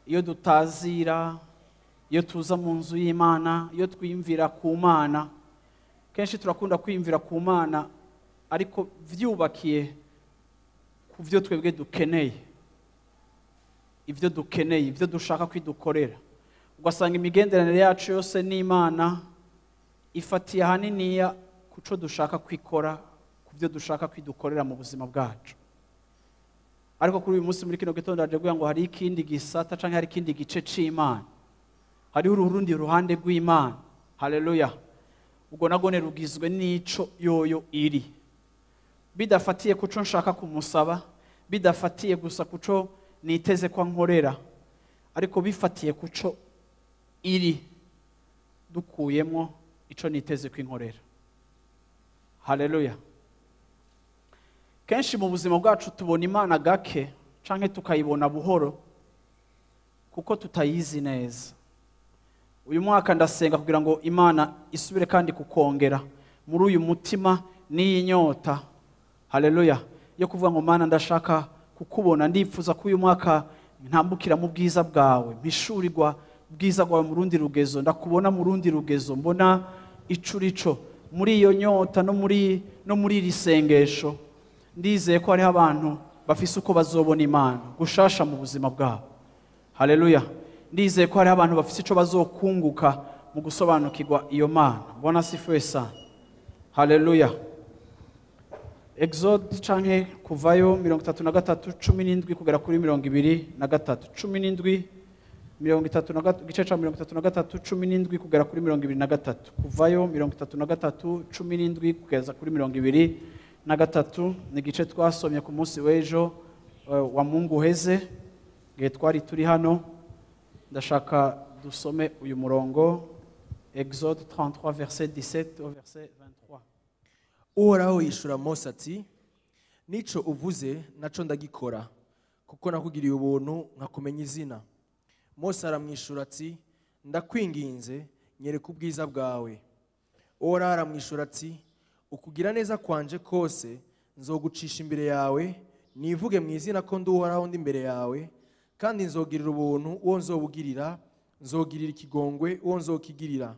Iyo dutazira, iyo tuza mu nzu y'Imana, iyo twiyumvira ku Mana, kenshi turakunda kwiyumvira ku Mana ariko vyubakiye ku vyo twebwe dukeneye, ivyo dukeneye, ivyo dushaka kwidukorera. Ugasanga imigenderanire yacu yose n'Imana ifatiye ahaniniya kuco dushaka kwikora, ku vyo dushaka kwidukorera mu buzima bwacu. Ariko kuri uyu munsi muri kino gitondo ndaje kugira ngo hari ikindi gisata canke hari ikindi gice c'Imana, hariho urundi ruhande rw'Imana. Haleluya. Ubwo nagone rugizwe n'ico yoyo iri, bidafatiye kuco nshaka kumusaba, bidafatiye gusa kuco niteze ko nkorera, ariko bifatiye kuco iri, dukuyemo ico niteze ko inkorera. Haleluya. Kenshi mu buzima bwacu tubona Imana gake canke tukayibona buhoro kuko tutayizi neza. Uyu mwaka ndasenga kugira ngo Imana isubire kandi kukongera muri uyu mutima n'iyi nyota, haleluya, yo kuvuga ngo Mana ndashaka kukubona, ndipfuza ko uyu mwaka ntambukira mu bwiza bwawe, mpishurirwa bwiza bwawe mu rundi rugezo, ndakubona mu rundi rugezo, mbona icurico muri iyo nyota no muri iri sengesho. Ndizeye ko hariho abantu bafise uko bazobona Imana gushasha mu buzima bwabo. Haleluya. Ndizeye ko hariho abantu bafise ico bazokunguka mu gusobanukirwa iyo Mana. Bwana asifiwe sana. Haleluya. Exode canke kuvayo 33 17 kugera kuri 23. 17 33 gice ca 33 17 kugera kuri 23. Kuvayo 33 17 kugeza kuri 23 ni gice twasomye ku munsi w'ejo wa Mungu uheze gihe twari turi hano. Ndashaka dusome uyu murongo, Exode 33 verset 17 au verset 23. Uhoraho yishura Mose ati: nico uvuze naco ndagikora, kuko nakugiriye ubuntu nkakumenya izina. Mose aramwishura ati: ndakwinginze nyereka ubwiza bwawe. Uhoraho aramwishura ati: ukugira neza kwanje kose nzogucisha imbere yawe, nivuge mu izina ko ndi Uhoraho ndi imbere yawe, kandi nzogirira ubuntu uwo nzobugirira, nzogirira ikigongwe uwo nzokigirira.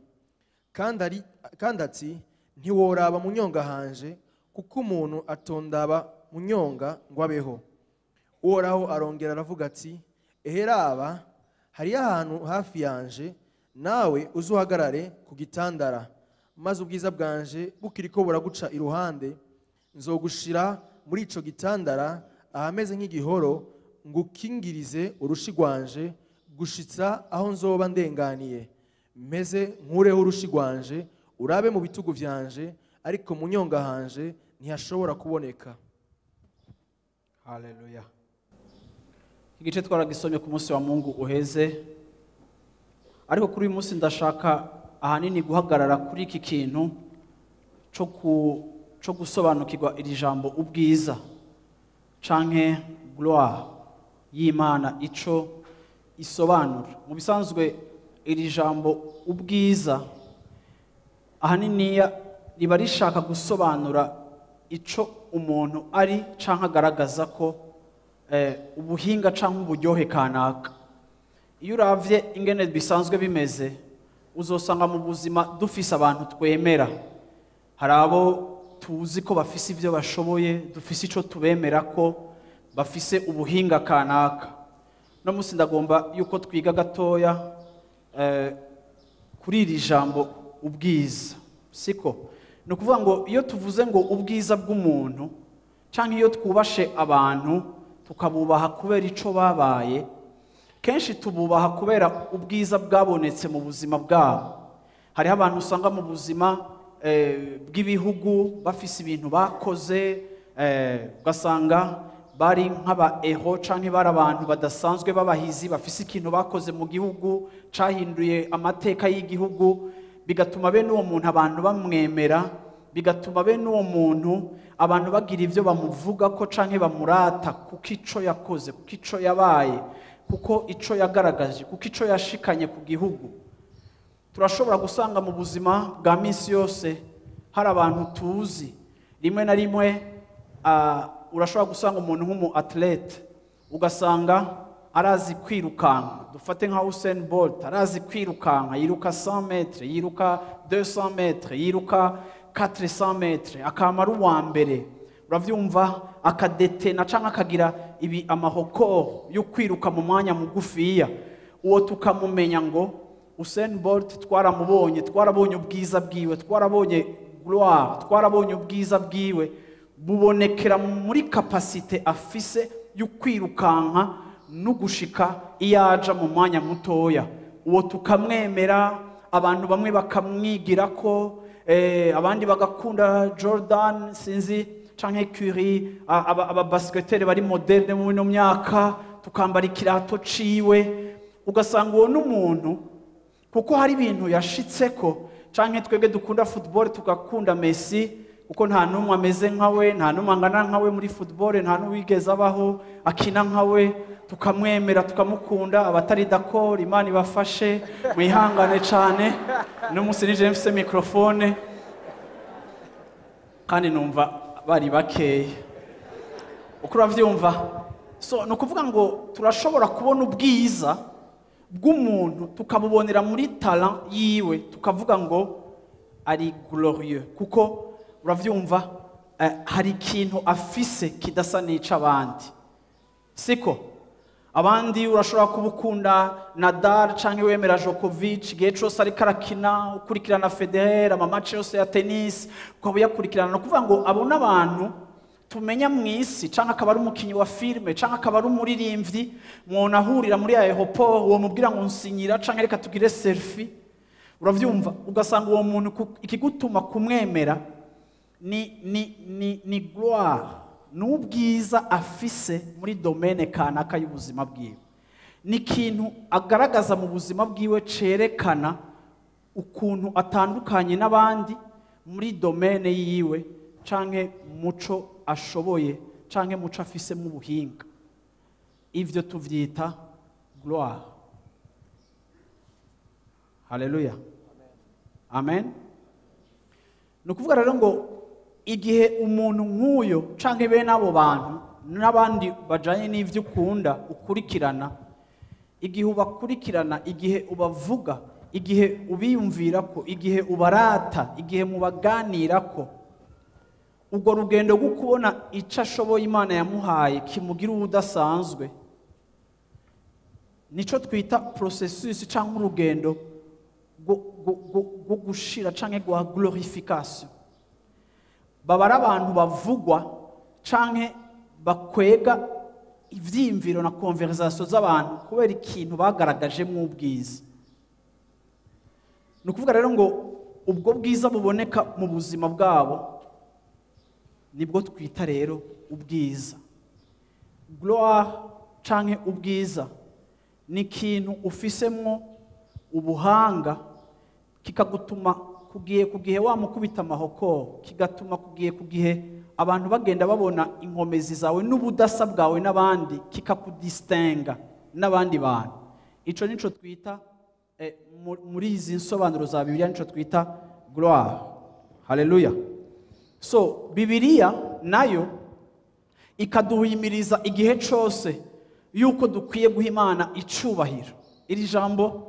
Kandi ati: ntiworaba mu nyonga hanje, kuko umuntu atondaba mu nyonga ngo abeho. Uhoraho arongera aravuga ati: eheraba hariyo ahantu hafi yanje, nawe uzuhagarare ku gitandara, maze ubwiza bwanje bukiriko buraguca iruhande, nzogushira muri ico gitandara ahameze nk'igihoro, ngukingirize urushi rwanje gushitsa aho nzoba ndenganiye, meze nkureho urushi rwanje urabe mu bitugu vyanje, ariko mu nyonga hanje ntihashobora kuboneka. Haleluya. Igice twaragisomye ku munsi wa Mungu uheze, ariko kuri uyu munsi ndashaka ahanini guhagarara kuri iki kintu cyo gusobanukirwa iri jambo ubwiza canke gloire y'Imana ico isobanura. Mu bisanzwe iri jambo ubwiza ahanini riba rishaka gusobanura ico umuntu ari canke agaragaza ko ubuhinga canke uburyohe kanaka. Iyo uravye ingene bisanzwe bimeze, uzosanga mu buzima dufise abantu twemera. Hari abo tuzi ko bafise ivyo bashoboye, dufise ico tubemera ko bafise ubuhinga kanaka. No musi ndagomba yuko twiga gatoya kuri iri jambo ubwiza. Siko ni ukuvuga ngo iyo tuvuze ngo ubwiza bw'umuntu canke iyo twubashe abantu tukabubaha kubera ico babaye, kenshi tububaha kubera ubwiza bwabonetse mu buzima bwabo. Hariho abantu usanga mu buzima bw'ibihugu bafise ibintu bakoze, Ugasanga bari nk'aba héros canke bari abantu badasanzwe b'abahizi, bafise ikintu bakoze mu gihugu cahinduye amateka y'igihugu, bigatuma bene uwo muntu abantu bamwemera, bigatuma bene uwo muntu abantu bagira ivyo bamuvuga ko canke bamurata, kuko ico yakoze, kuko ico yabaye, kuko ico yagaragaje, kuko ico yashikanye ku gihugu. Turashobora gusanga mu buzima bwa minsi yose hari abantu tuzi. Rimwe na rimwe urashobora gusanga umuntu nk'umu athlète, ugasanga arazi kwirukanka. Dufate nka Usain Bolt, arazi kwirukanka, yiruka 100 mètres, yiruka 200 mètres, yiruka 400 mètres, akama ari uwa mbere. Uravyumva, akadetena canke akagira ibi ama records yo kwiruka mu mwanya mugufiya. Uwo tukamumenya ngo Usain Bolt twaramubonye, twarabonye ubwiza bwiwe, twarabonye gloire, twarabonye ubwiza bwiwe bubonekera muri capacité afise yo kwirukanka no gushika iyo aja mu mwanya mutoya. Uwo tukamwemera, abantu bamwe bakamwigira ko, abandi bagakunda Jordan, sinzi, canke Curry, aba basketteurs bari moderne mu ino myaka, tukambara ikirato ciwe. Ugasanga uwo n'umuntu kuko hari ibintu yashitseko. Canke twebwe dukunda football tugakunda Messi, kuko nta n'umwe ameze nkawe, nta n'umwe angana nkawe muri football, nta n'uwigeze abaho akina nkawe, tukamwemera, tukamukunda. Abatari d'accord, Imana ibafashe, mwihangane cane. N'umunsi nije mfise microphone kandi numva bari bakeya, uko uravyumva. So ni ukuvuga ngo turashobora kubona ubwiza bw'umuntu tukabubonera muri talent yiwe, tukavuga ngo ari glorieux kuko, uravyumva, hari ikintu afise kidasa n'ic'abandi. Siko abandi urashobora kuba ukunda Nadal canke wemera Djokovic igihe cose ariko arakina, ukurikirana Federer, ama matchs yose ya tennis ukaba uyakurikirana. Ni ukuvuga ngo abo n'abantu tumenya mu isi, canke akaba ari umukinyi wa filime, canke akaba ari umuririmbyi, mwonahurira muri aéroport, uwo mubwira ngo nsinyira canke reka tugire selfie. Uravyumva, ugasanga uwo muntu ikigutuma kumwemera ni gloire, n'ubwiza afise muri domaine kanaka y'ubuzima bwiwe, ni ikintu agaragaza mu buzima bwiwe cerekana ukuntu atandukanye n'abandi muri domaine yiwe, canke muco ashoboye, canke muco afisemo ubuhinga. Ivyo tuvyita gloire. Haleluya, amen. Ni ukuvuga rero ngo igihe umuntu nk'uyo canke bene abo bantu n'abandi bajanye n'ivyo ukunda ukurikirana, igihe ubakurikirana, igihe ubavuga, igihe ubiyumvira ko, igihe ubarata, igihe mubaganira ko, urwo rugendo rwo kubona icyo ashoboye Imana yamuhaye kimugira uwudasanzwe, nico twita processus cyangwa urugendo rwo gushira canke rwa glorification. Baba ari abantu bavugwa canke bakwega ivyiyumviro na conversation z'abantu kubera ikintu bagaragajemo ubwiza. Ni ukuvuga rero ngo ubwo bwiza buboneka mu buzima bwabo nibwo twita rero ubwiza. Gloire canke ubwiza ni ikintu ufisemwo ubuhanga, kikagutuma kugiye ku gihe wamukubita amahoko, kigatuma kugiye ku gihe abantu bagenda babona inkomezi zawe n'ubudasa bwawe n'abandi, kikakudistinga n'abandi bantu. Ico nico twita muri izi nsobanuro za Bibiliya, nico twita gloire. Haleluya. So Bibiliya nayo ikaduhimiriza igihe cose yuko dukwiye guha Imana icubahiro. Iri jambo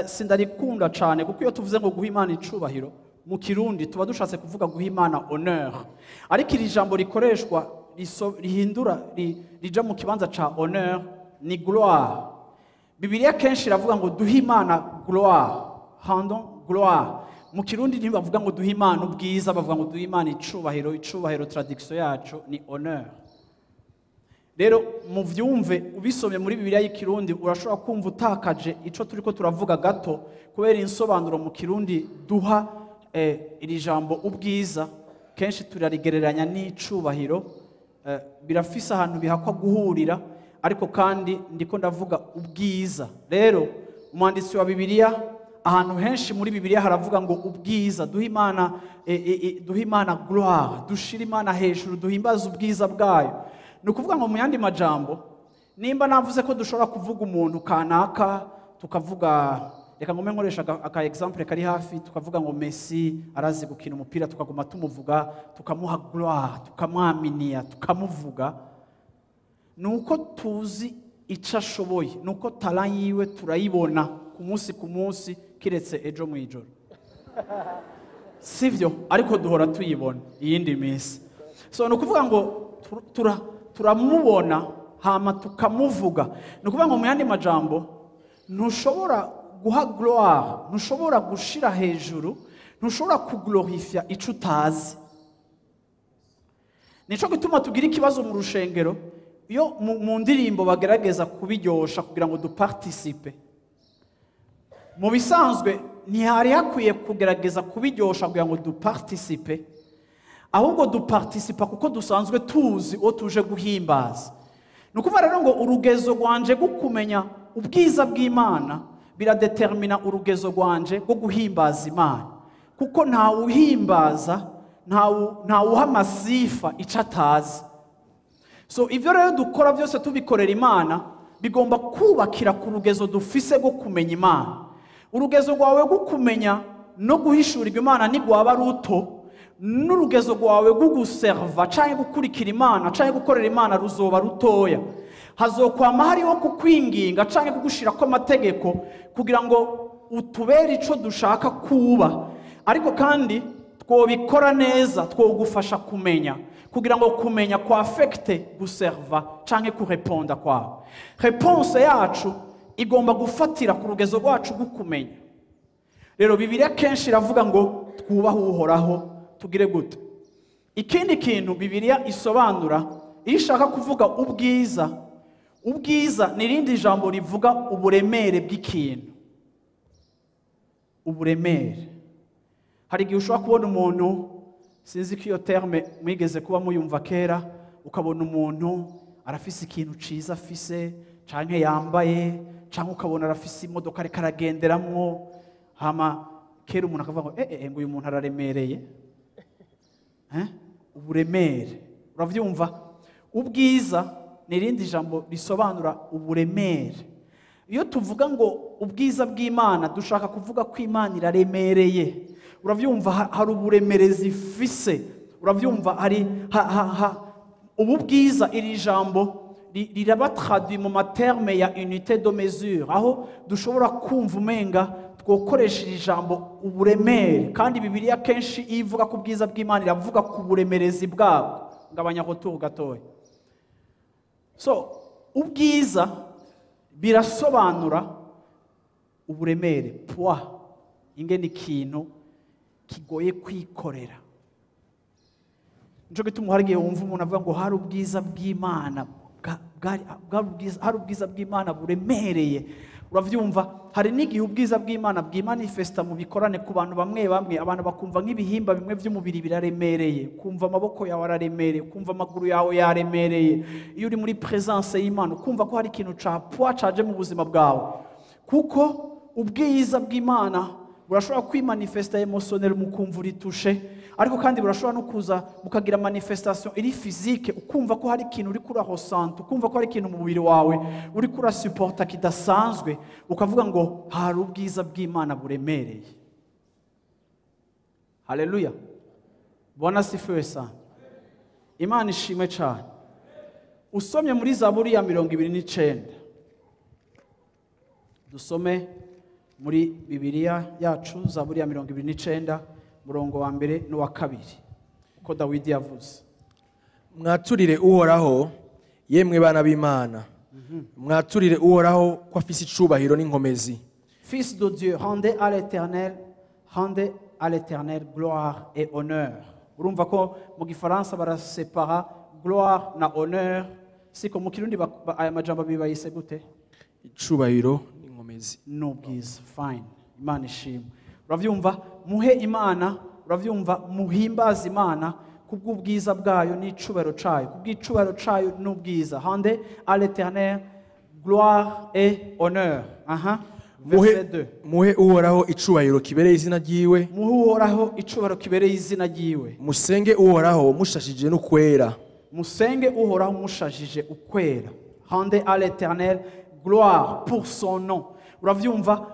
sindarikunda cane, kuko iyo tuvuze ngo guha Imana icubahiro mu Kirundi tuba dushatse kuvuga guha Imana honneur, ariko iri jambo rikoreshwa rihindura rija mu kibanza ca honneur ni gloire. Bibiliya kenshi iravuga ngo duhe Imana gloire, rendons gloire. Mu Kirundi ntibavuga ngo duhe Imana ubwiza, bavuga ngo duhe Imana icubahiro. Icubahiro traduction yacu ni honneur. Rero muvyumve, ubisomye muri Bibiliya y'Ikirundi urashobora kumva utakaje ico turiko turavuga gato, kubera insobanuro mu Kirundi duha iri jambo ubwiza. Kenshi turarigereranya n'icubahiro, birafise ahantu bihakwa guhurira, ariko kandi ndiko ndavuga ubwiza. Rero umwanditsi wa Bibiliya ahantu henshi muri Bibiliya haravuga ngo ubwiza, duhe Imana, duhe Imana gloire, dushire Imana hejuru, duhimbaze ubwiza bwayo. Ni ukuvuga ngo mu yandi majambo, nimba navuze ko dushobora kuvuga umuntu kanaka, tukavuga, reka ngome nkoresha aka example kari hafi, tukavuga ngo Messi arazi gukina umupira, tukaguma tumuvuga, tukamuha gloire, tukamwaminia, tukamuvuga, nuko tuzi ico ashoboye, nuko talent yiwe turayibona ku munsi ku munsi, kiretse ejo mwijoro, sivyo? Ariko duhora tuyibona iyindi minsi. So ni ukuvuga ngo turamubona hama tukamuvuga. Ni ukuvuga ngo mu yandi majambo, ntushobora guha gloire, ntushobora gushira hejuru, ntushobora kuglorifia ico utazi. Nico gituma tugira ikibazo mu rushengero iyo mu ndirimbo bagerageza kubiryosha kugira ngo duparticipe. Mu bisanzwe ntihari hakwiye kugerageza kubiryosha kugira ngo duparticipe, ahubwo duparticipa kuko dusanzwe tuzi uwo tuje guhimbaza. Ni ukuvuga rero ngo urugezo rwanje rwo kumenya ubwiza bw'Imana biradetermina urugezo rwanje rwo guhimbaza Imana, kuko ntawuhimbaza, ntawuha amasifa ico atazi. So ivyo rero dukora byose tubikorera Imana bigomba kubakira ku rugezo dufise rwo kumenya Imana. Urugezo rwawe rwo kumenya no guhishurirwa Imana ntigwaba ruto, n'urugezo rwawe rwo guserva canke gukurikira Imana canke gukorera Imana ruzoba rutoya. Hazokwama hariho kukwinginga canke kugushirako amategeko kugira ngo utubere ico dushaka kuba, ariko kandi twobikora neza twogufasha kumenya, kugira ngo kumenya kwa affecte guserva canke kureponda kwawe. Réponse yacu igomba gufatira ku rugezo rwacu rwo kumenya. Rero Bibiliya kenshi iravuga ngo twubahe Uhoraho, tugire gute? Ikindi kintu Bibiliya isobanura iyo ishaka kuvuga ubwiza, ubwiza ni irindi jambo rivuga uburemere bw'ikintu. Uburemere. Hari igihe ushobora kubona umuntu, sinzi ko iyo terme mwigeze kuba muyumva kera, ukabona umuntu arafise ikintu ciza afise, canke yambaye, canke ukabona arafise imodoka ariko aragenderamwo, hama kera umuntu akavuga ngo ngo uyu muntu araremereye. Uburemere. Uravyumva? Ubwiza ni irindi jambo risobanura uburemere. Iyo tuvuga ngo ubwiza bw'Imana, dushaka kuvuga ko Imana iraremereye. Uravyumva? Hari uburemerezi ifise. Uravyumva? Hari ubu bwiza, iri jambo riraba traduit mu materme ya unité de mesure, aho dushobora kumva umenga twokoresha iri jambo uburemere. Kandi Bibiliya kenshi iyo ivuga ku bwiza bw'Imana iravuga ku buremerezi bwabwo. Ngabanya retour gatoya. So ubwiza birasobanura uburemere, poids, ingene ikintu kigoye kwikorera. Nico gituma hari igihe wumva umuntu avuga ngo hari ubwiza bw'Imana, hari ubwiza bw'Imana buremereye. Uravyumva? Hari n'igihe ubwiza bw'Imana bwimanifesta mu bikorane ku bantu bamwe bamwe, abantu bakumva nk'ibihimba bimwe by'umubiri biraremereye, kumva amaboko yawe araremereye, kumva amaguru yawe yaremereye. Iyo uri muri presence y'Imana ukumva ko hari ikintu ca poids caje mu buzima bwawe, kuko ubwiza bw'Imana burashobora kwimanifesta émotionnel mu kumva uri touché, ariko kandi burashobora no kuza mukagira manifestation iri physique, ukumva ko hari ikintu uri kura ressent, ukumva ko hari ikintu mu mubiri wawe uri kura supporta kidasanzwe, ukavuga ngo hari ubwiza bw'Imana buremereye. Haleluya, Bwana sifiwe sana, Imana ishimwe cyane. Usomye muri Zaburi ya 29, dusome muri Bibiliya yacu Zaburi ya 29 murongo wa mbere n'uwa kabiri, uko Dawidi yavuze. Mwaturire Uhoraho yemwe bana b'Imana, mwaturire Uhoraho ko afise icubahiro n'inkomezi. Fils de Dieu, rendez à l'Éternel, rendez à l'Éternel gloire et honneur. Urumva ko mu gifaransa barasepara gloire na honneur, siko mu Kirundi aya majambo abiri bayise gute? Icubahiro n'inkomezi. N'ubwiza. Fine, Imana ishimwe. Uravyumva? Muhe Imana Uravyumva, muhimbaze Imana kubw'ubwiza bwayo n'icubahiro cayo, kubw'icubahiro cayo n'ubwiza. Rendez à l'Éternel gloire et honneur. Aha. Verset 2. Muhe Uhoraho icubahiro kibereye izina ryiwe. Muhe Uhoraho icubahiro kibereye izina ryiwe. Musenge Uhoraho mushashije n'ukwera. Musenge Uhoraho mushajije ukwera. Rendez à l'Éternel gloire pour son nom. Uravyumva,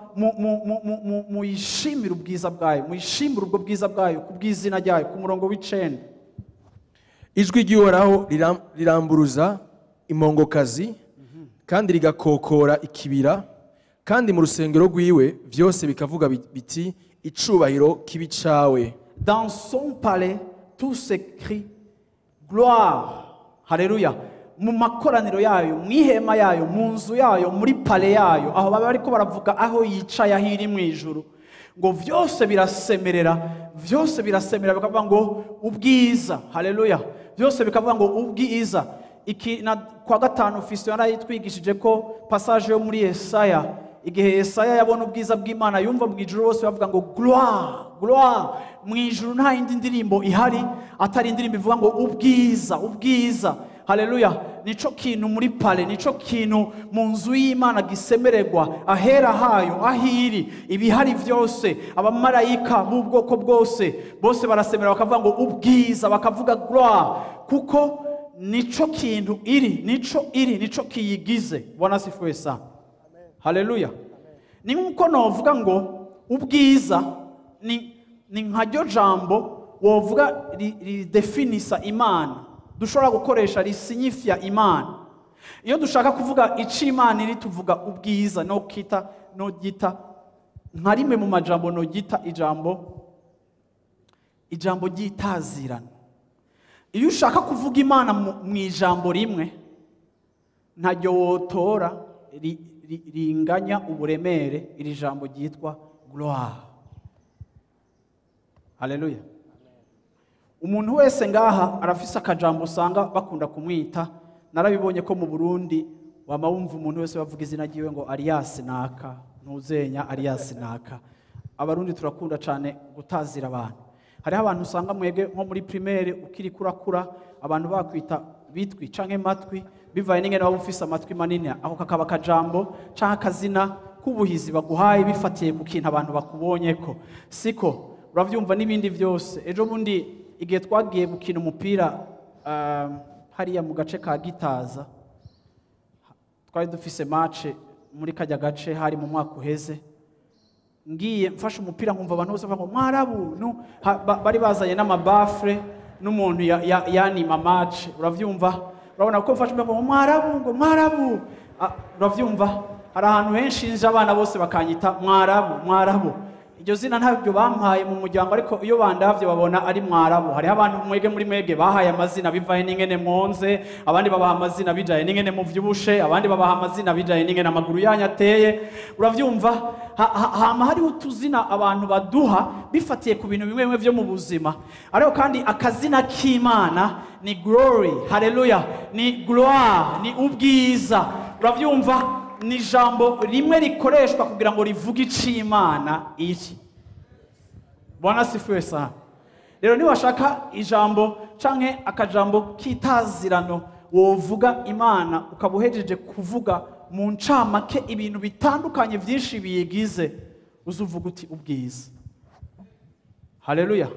muyishimire ubwiza bwayo, muyishimire ubwo bwiza bwayo kubw'izina ryayo. Ku murongo w'9. Ijwi ry'Uhoraho riramburuza impongokazi, kandi rigakokora ikibira, kandi mu rusengero rwiwe vyose bikavuga biti: icubahiro kibi cawe. Dans son palais, tout s'écrie gloire. Haleluya. Mu makoraniro yayo, mu ihema yayo, mu nzu yayo, muri palais yayo, aho baba bariko baravuga aho yicaye, aho iri mu ijuru, ngo vyose birasemerera, vyose birasemerera bikavuga ngo ubwiza. Haleluya. Byose bikavuga ngo ubwiza. Iki na kwa gatanu Fiston yarayitwigishije ko passage yo muri Yesaya, igihe Yesaya yabona ubwiza bw'Imana, yumva mu ijuru bose bavuga ngo gloire, gloire. Mu ijuru nta yindi ndirimbo ihari atari indirimbo ivuga ngo ubwiza, ubwiza. Haleluya. Nico kintu muri palais, nico kintu mu nzu y'Imana gisemererwa, ahera hayo, ahiri ibihari vyose, abamarayika b'ubwoko bwose bose barasemera bakavuga ngo ubwiza, bakavuga gloire, kuko nico kintu iri, nico iri, nico kiyigize. Bwana asifiwe sana. Haleluya. Ni nkuko novuga ngo ubwiza ni nkaryo jambo wovuga ridefinisa Imana, dushobora gukoresha risignifia Imana. Iyo dushaka kuvuga ico Imana iri, tuvuga ubwiza. No kita no gita nka rimwe mu majambo no gita ijambo ry'itazirano. Iyo ushaka kuvuga Imana mu ijambo rimwe, ntaryo wotora ringanya uburemere iri jambo ryitwa gloire. Haleluya. Umuntu wese ngaha arafise akajambo usanga bakunda kumwita. Narabibonye ko mu Burundi wama wumva umuntu wese bavuga izina ryiwe ngo Arias naka, ntuzenya Arias naka. Abarundi turakunda cane gutazira abantu. Hariho abantu usanga mwege nko muri primaire ukiri kurakura, abantu bakwita bitwi canke matwi, bivaye n'ingene waba ufise amatwi manini, ako kakaba akajambo canke akazina k'ubuhizi baguhaye bifatiye ku kintu abantu bakubonyeko, siko? Uravyumva n'ibindi vyose. Ejo bundi igihe twagiye gukina umupira hariya mu gace ka Gitaza, twari dufise match muri kajya gace, hari mu mwaka uheze. Ngiye mfashe umupira nkumva abantu bose bavuga ngo mwarabu no, bari bazanye n'amabafre n'umuntu yanima match. Uravyumva, urabona ko mfashe umupira ngo mwarabu, ngo mwarabu. Uravyumva, hari ahantu henshi nje abana bose bakanyita mwarabu, mwarabu. Iryo zina ntabyo bampaye mu muryango, ariko iyo bandavye babona ari mwarabu. Hariho abantu mwege muri mwege bahaye amazina bivaye n'ingene mwonze, abandi babaha amazina bijaye n'ingene muvyibushe, abandi babaha amazina bijaye n'ingene amaguru yanyu ateye. Uravyumva, hama hariho utuzina abantu baduha bifatiye ku bintu bimwe bimwe vyo mu buzima. Ariko kandi akazina k'Imana ni glory. Haleluya. Ni gloire, ni ubwiza. Uravyumva, ni ijambo rimwe rikoreshwa kugira ngo rivuge ico Imana iri. Bwana asifiwe sana. Rero niwashaka ijambo canke akajambo k'itazirano wovuga Imana, ukaba uhejeje kuvuga mu ncamake ibintu bitandukanye vyinshi biyigize, uzuvuga uti ubwiza. Haleluya.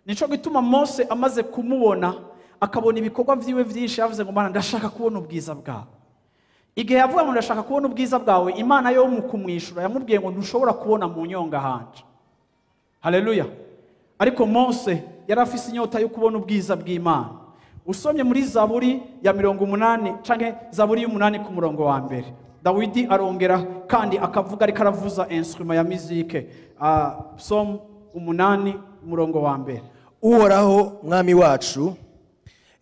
Nico gituma Mose amaze kumubona akabona ibikorwa vyiwe vyinshi, yavuze ngo Mana ndashaka kubona ubwiza bwawe. Igihe yavuga ngo ndashaka kubona ubwiza bwawe, Imana yo mu kumwishura yamubwiye ngo ntushobora kubona mu nyonga hanje. Haleluya. Ariko Mose yari afise inyota yo kubona ubwiza bw'Imana. Usomye muri Zaburi ya 80 canke Zaburi y'umunani ku murongo wa mbere, Dawidi arongera kandi akavuga ariko aravuza instrument ya musique. Psalm 8 umurongo wa mbere. Uhoraho mwami wacu,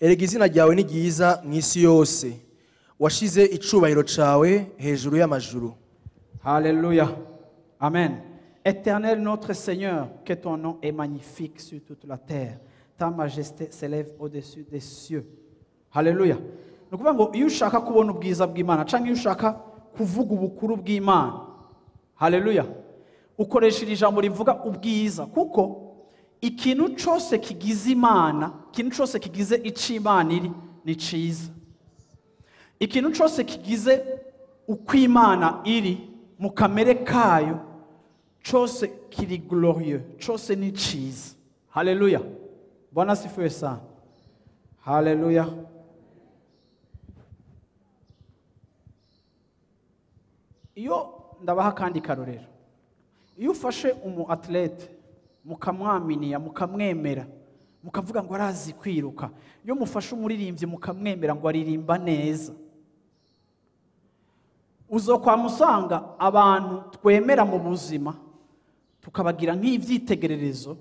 erega izina ryawe ni ryiza mu isi yose, washize icubahiro cawe hejuru y'amajuru. Haleluya. Amen. Éternel notre Seigneur, que ton nom est magnifique sur toute la terre. Ta majesté s'élève au-dessus des cieux. Haleluya. Ni ukuvuga ngo iyo ushaka kubona ubwiza bw'Imana canke iyo ushaka kuvuga ubukuru bw'Imana, haleluya, ukoresha iri jambo rivuga ubwiza, kuko Ikintu cose kigize Imana, ikintu cose kigize ico Imana iri ni ciza. Ikintu cose kigize uko Imana iri mu kamere kayo cose kiri glorieux, cose ni ciza. Haleluya, Bwana asifiwe sana. Haleluya. Iyo ndabaha kandi karorero, iyo ufashe umu athlète mukamwaminiya, mukamwemera, mukavuga ngo arazi kwiruka, iyo mufashe umuririmbyi mukamwemera ngo aririmba neza, uzokwamusanga abantu twemera mu buzima tukabagira nk'ivyitegererezo,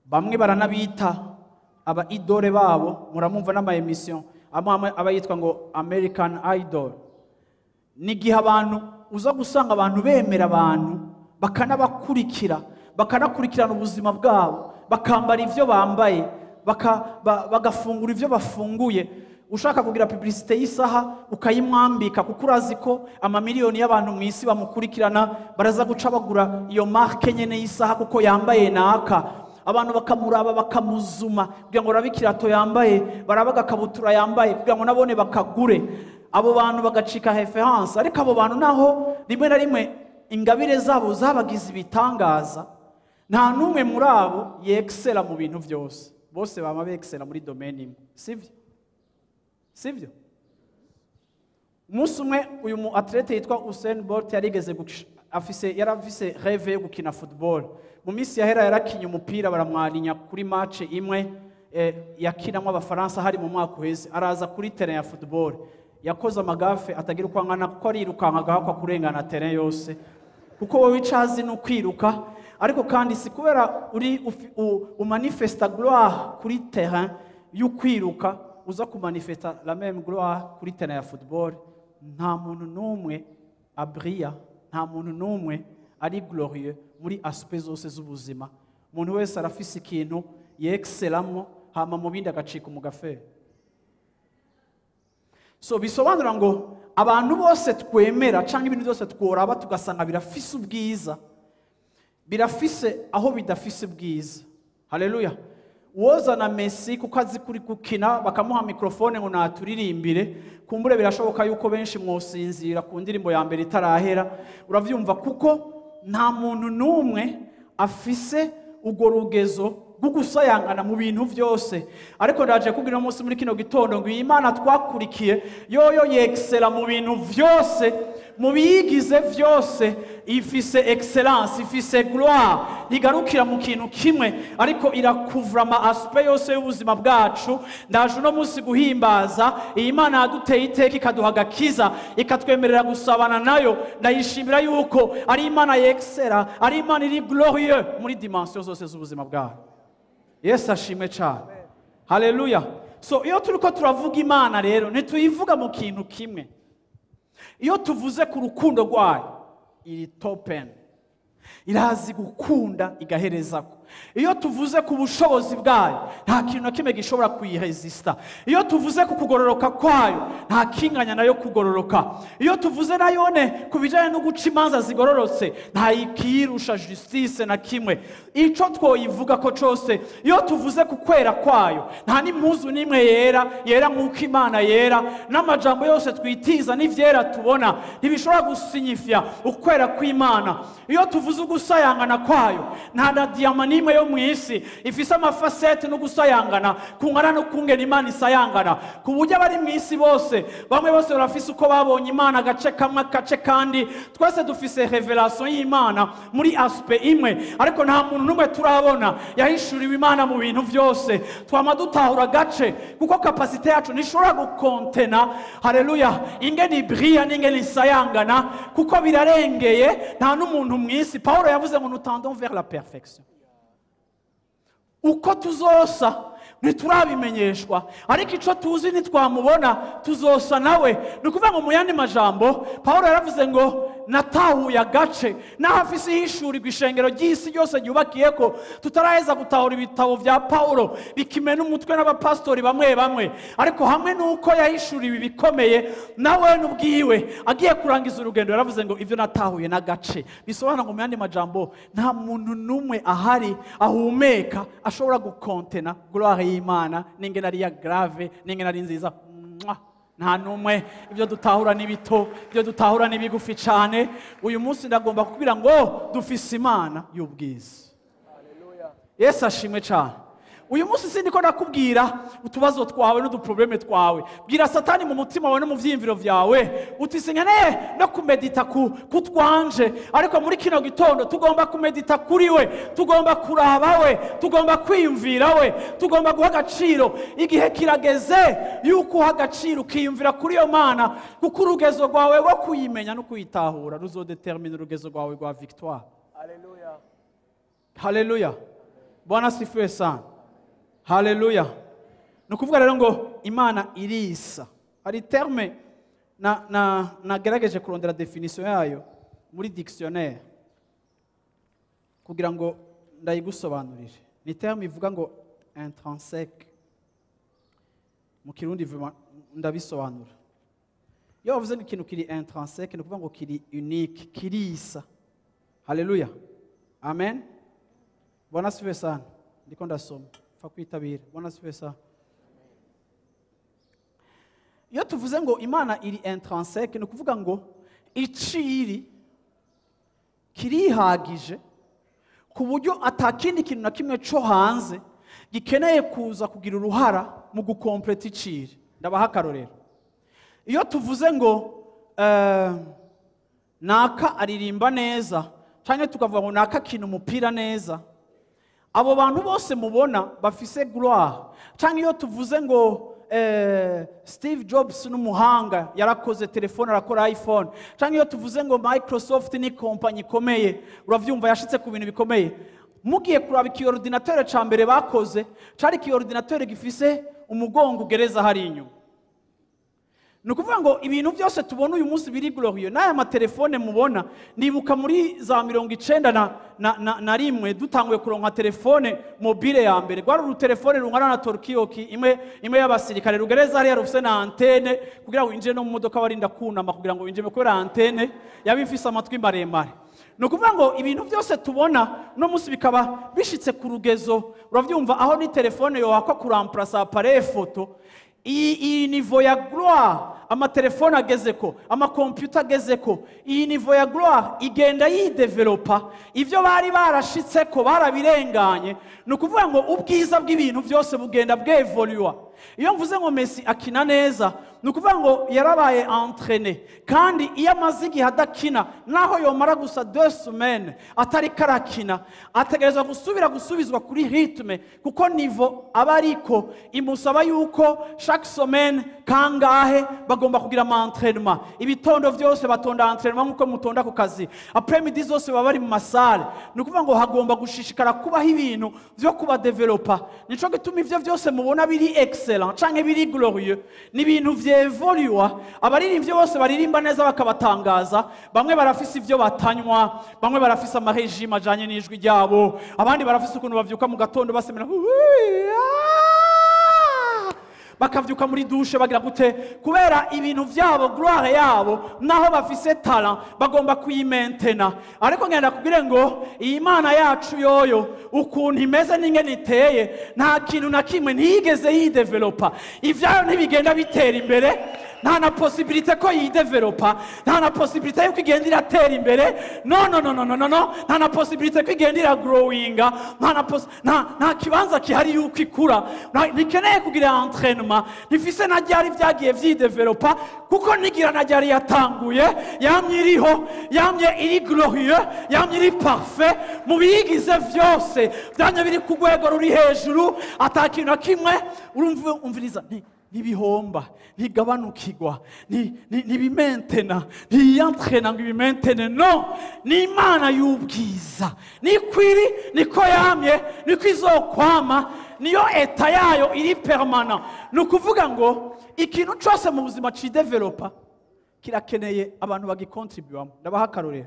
bamwe baranabita aba idole babo. Muramumva n'ama émission amwe amwe aba yitwa ngo American Idol. Ni igihe abantu uza gusanga abantu bemera abantu, bakanabakurikira, bakanakurikirana ubuzima bwabo, bakambara ivyo bambaye, bagafungura ivyo bafunguye. Ushaka kugira publicité y'isaha ukayimwambika, kuko urazi ko amamiliyoni y'abantu mu isi bamukurikirana baraza guca bagura iyo marque nyene y'isaha kuko yambaye naka. Abantu bakamuraba, bakamuzuma kugira ngo barabe ikirato yambaye, barabe agakabutura yambaye, kugira ngo nabone bakagure. Abo bantu bagacika référence. Ariko abo bantu naho rimwe na rimwe ingabire zabo zabagize ibitangaza, nta n'umwe muri abo yexcella mu bintu byose. Bose bama bexcella muri domaine imwe, sivyo? Sivyo? Umunsi umwe uyu mu athlète yitwa Usain Bolt yarigeze afise, yarafise rêve yo gukina football. Mu minsi yahera yarakinye umupira, baramwarinya kuri match imwe yakinamwo Abafaransa, hari mu mwaka uheze. Araza kuri terrain ya football, yakoze ama gaffes atagira uko angana, kuko arirukanka agahakwa kurengana terrain yose, kuko wowe icazi ni ukwiruka. Ariko kandi si kubera uri umanifesta gloire kuri terrain y'ukwiruka uza kumanifesta la même gloire kuri terrain ya football. Nta muntu n'umwe abriya, nta muntu n'umwe ari glorieux muri aspect zose z'ubuzima. Umuntu wese arafise ikintu yexcellamwo, hama mu bindi agacika umugafere. So bisobanura ngo abantu bose twemera cyangwa ibintu byose tworaba tugasanga birafise ubwiza, birafise aho bidafise ubwiza. Haleluya. Wozana Messi kuko azi kuri gukina, bakamuha microphone ngo naturirimbire, kumbure birashoboka yuko benshi mwosinzira ku ndirimbo ya mbere itarahera. Uravyumva? Kuko nta muntu n'umwe afise urwo rugezo rwo gusayangana mu bintu byose. Ariko ndaje kubwira umunsi muri kino gitondo ngo iyi Imana twakurikiye yoyo yexcella mu bintu byose, mu biyigize byose ifise excellence, ifise gloire. Ntigarukira mu kintu kimwe, ariko irakuvura ama aspect yose y'ubuzima bwacu. Ndaje uno munsi guhimbaza iyi Mana yaduteye iteka, ikaduha agakiza, ikatwemerera gusabana nayo. Ndayishimira yuko ari Imana yexcella, ari Imana iri glorieux muri dimension zose z'ubuzima bwacu. Yesu ashimwe cyane. Haleluya. So iyo turiko turavuga Imana rero, ntituyivuga mu kintu kimwe. Iyo tuvuze ku rukundo rwayo, iri top 10, irazi gukunda igaherezako. Iyo tuvuze ku bushobozi bwayo, nta kintu na kimwe gishobora kuyiresista. Iyo tuvuze ku kugororoka kwayo, nta kinganya nayo kugororoka. Iyo tuvuze nayone ku bijyanye no guca imanza zigororotse, nta ikirusha justice na kimwe ico twoyivuga ko cose. Iyo tuvuze ku kwera kwayo, nta n'impuzu n'imwe yera yera nk'uko Imana yera. N'amajambo yose twitiza n'ivyera tubona ntibishobora gusinyifya ukwera kw'Imana. Iyo tuvuze ugusayangana kwayo, nta na diyama n'imwe yo mu isi ifise ama facettes no gusayangana kungana no kungena Imana isayangana, ku buryo abari mu isi bose, bamwe bose barafise uko babonye Imana, agace kamwe, agace kandi. Twese dufise révélation y'Imana muri aspect imwe, ariko nta muntu n'umwe turabona yahishuriwe Imana mu bintu byose. Twama dutahura agace, kuko capacité yacu ntishobora gukontena, haleluya, ingene ibriya n'ingene isayangana, kuko birarengeye. Nta n'umuntu mu isi. Paulo yavuze ngo nous tendons vers la perfection. Uko tuzosa ntiturabimenyeshwa, ariko icyo tuzi ntitwamubona tuzosa nawe. Ni ukuvuga ngo mu yandi majambo, Paul yaravuze ngo Natahuye agace, naho afise ihishurirwa ishengero ry'isi ryose ryubakiye ko tutaraheza gutahura ibitabo vya Paulo bikimena umutwe n'abapastori bamwe bamwe, ariko hamwe n'uko yahishuriwe ibikomeye, nawe n'ubwiwe agiye kurangiza urugendo yaravuze ngo ivyo natahuye n'agace. Bisobanura ngo mu yandi majambo nta muntu n'umwe ahari ahumeka ashobora gukontena gloire y'Imana n'ingene ari ya grave n'ingene ari nziza. Mwah! Nta numwe, ibyo dutahura ni bito, ibyo dutahura ni bigufi cyane. Uyu munsi ndagomba kukubwira ngo dufise Imana y'ubwiza. Yesu ashimwe cyane. Uyu munsi sindiko nakubwira utubazo twawe n'uduprobleme twawe. Bwira Satani mu mutima wawe no mu vyiyumviro vyawe uti sinkeneye no kumedita kutwanje, ariko muri kino gitondo tugomba kumedita kuri we, tugomba kuraba we, tugomba kwiyumvira we, tugomba guha agaciro. Igihe kirageze yuko uha agaciro ukiyumvira kuri iyo Mana, kuko urugezo rwawe rwo kuyimenya no kuyitahura ruzodetermina urugezo rwawe rwa victoire. Haleluya. Haleluya. Bwana asifiwe sana. Haleluya. Ni ukuvuga rero ngo Imana irisa. Hari terme na nagerageje kurondera definition yayo muri dictionnaire kugira ngo ndayigusobanurire. Ni terme ivuga ngo intrinsèque. Mu Kirundi vraiment ndabisobanura. Iyo bavuze ngo ikintu kiri intrinsèque, ni ukuvuga ngo kiri unique, kirisa. Haleluya. Amen. Bwana asifiwe sana. Ndiko ndasoma. Fa kwitabira. Bwana asifiwe sana. Iyo tuvuze ngo Imana iri intrinsèque, ni ukuvuga ngo iciri kirihagije ku buryo atakindi kintu na kimwe co hanze gikeneye kuza kugira uruhara mu gukompleta iciri. Ndabaha akarorero. Iyo tuvuze ngo naka aririmba neza, canke tukavuga ngo naka akina umupira neza, abo bantu bose mubona bafise gloire. Canke iyo tuvuze ngo Steve Jobs n'umuhanga yarakoze telefone, arakora iPhone, canke iyo tuvuze ngo Microsoft ni kompanyi ikomeye, uravyumva yashitse ku bintu bikomeye. Mugiye kuraba iki ordinateur ca mbere bakoze, cari iki ordinateur gifise umugongo ugereza hari inyuma. Ni ukuvuga ngo ibintu byose tubona uyu munsi biri glorieux, n'aya matelefone mubona, nibuka muri za 91 dutanguye kuronka telefone mobile ya mbere. Rwari urutelefone rungana na Torkiyoki imwe y'abasirikare, rugereza hariya rufise na antene kugira ngo winjire no mu modoka barinda kunama kugira ngo winjire, kubera antene yaba ifise amatwi maremare. Ni ukuvuga ngo ibintu byose tubona uno munsi bikaba bishitse ku rugezo, uravyumva aho ni telefone yohakwa kuramplasa appareil photo. Iyi niveau ya gloire amatelefone agezeko, amakompyuta agezeko, iyi niveau ya gloire igenda yidevelopa. Ivyo bari barashitseko barabirenganye. Ni ukuvuga ngo ubwiza bw'ibintu byose bugenda bwevoluwa. Iyo mvuze ngo Messi akina neza, ni ukuvuga ngo yarabaye entraîné, kandi iyo amaze igihe adakina, naho yomara gusa 2 semaines atari karakina, ategerezwa gusubira gusubizwa kuri rythme, kuko niveau aba ariko imusaba yuko chaque semaine kangahe bagomba kugira ama entraînement. Ibitondo vyose batonda entraînement nkuko mutonda ku kazi, après midi zose baba bari mu masale. Ni ukuvuga ngo hagomba gushishikara kubaho ibintu vyo kubadevelopa. Nico gituma ivyo vyose mubona biri excellent canke biri glorieux, ni ibintu vyevoluwa. Abaririmbyi bose baririmba neza bakabatangaza, bamwe barafise ivyo batanywa, bamwe barafise amarejime ajanye n'ijwi ryabo, abandi barafise ukuntu bavyuka mu gatondo basemera, bakavyuka muri douche bagira gute, kubera ibintu vyabo gloire yabo, naho bafise talent bagomba kuyimaintena. Ariko ngenda kubwire ngo iyi Mana yacu yoyo ukuntu imeze n'ingene iteye, nta kintu na kimwe ntiyigeze yidevelopa. Ivyayo ntibigenda bitera imbere, nta na possibilité ko yidevelopa, nta na possibilité yuko igenda iratera imbere. No, no, no, no, no, no, no, nta na possibilité ko igenda iragrowinga, nta kibanza kihari yuko ikura. Ntikeneye kugira entraînement, ntifise na ryari vyagiye vyidevelopa, kuko nigira na ryari yatanguye, yamye iriho, yamye iri glorieux, yamye iri parfait mu biyigize vyose, vyamye biri ku rwego ruri hejuru, ata kintu na kimwe. Urumva, umviriza, ntibihomba, ntigabanukirwa, ntibimentena, ntiyantrena ngo ibimentene. No, ni Imana y'ubwiza, niko iri, niko yamye, niko izokwama, niyo eta yayo iri permanent. Ni ukuvuga ngo ikintu cose mu buzima cidevelopa Kirakeneye abantu bagikontribuwamo. Ndabaha akarorero.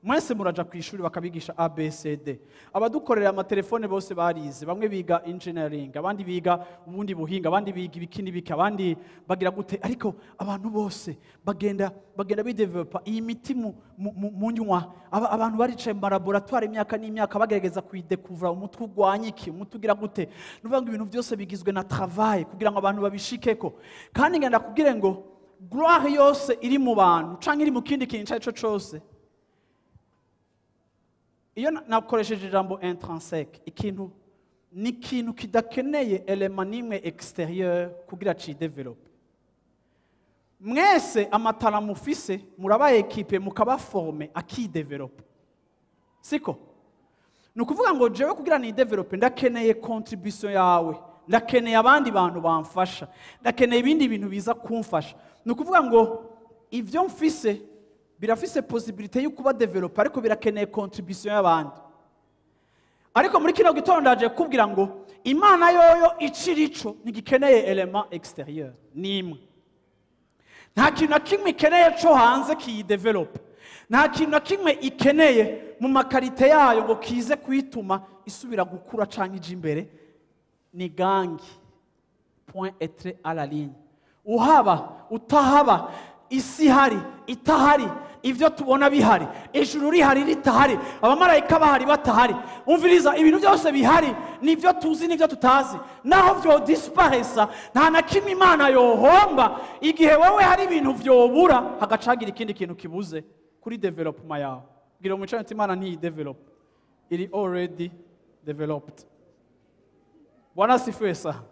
Mwese muraja ku ishuri bakabigisha ABCD. Abadukorera amatelefone bose barize, bamwe biga engineering, abandi biga ubundi buhinga, abandi biga ibiki n'ibiki, abandi bagira gute, ariko abantu bose bagenda bidevelopa iyi miti munywa. Abantu baricaye mu laboratoire imyaka n'imyaka bagerageza kuyidekuvura, umuti urwanya iki, umuti ugira gute. Ni ukuvuga ngo ibintu byose bigizwe na travail kugira ngo abantu babishikeko. Kandi ngenda kubwire ngo gloire yose iri mu bantu canke iri mu kindi kintu ico arico cose, iyo nakoresheje ijambo intrinsèque, ikintu ni ikintu kidakeneye élément n'imwe extérieur kugira cidevelope. Mwese amatara mufise muraba équipé, mukaba formé akidevelope, siko? Ni ukuvuga ngo jewe kugira nidevelope ndakeneye contribution yawe, ndakeneye abandi bantu bamfasha, ndakeneye ibindi bintu biza kumfasha. Ni ukuvuga ngo ibyo mfise birafise possibilité yo kuba développé, ariko birakeneye contribution y'abandi. Ariko muri kino gitondo ndaje kukubwira ngo Imana yoyo icirico ntigikeneye élément extérieur nimwe. Nta kintu na kimwe ikeneye co hanze kiyidevelope, nta kintu na kimwe ikeneye mu ma qualités yayo ngo kize kuyituma isubira gukura canke ija imbere. Ni gangi, point et trait à la ligne. Uhaba utahaba, isi ihari itahari, ibyo tubona bihari, ijuru rihari ritahari, abamarayika bahari batahari, umviriza, ibintu byose bihari, nibyo tuzi n'ibyo tutazi, naho byo disparesa, nta na kimwe Imana yohomba igihe wowe hari ibintu vyobura hagacagira ikindi kintu kibuze kuri développement yawe. Bwira umwicaranye uti: "Imana ntiyidevelop, iri already developed." Bwana asifiwe sana.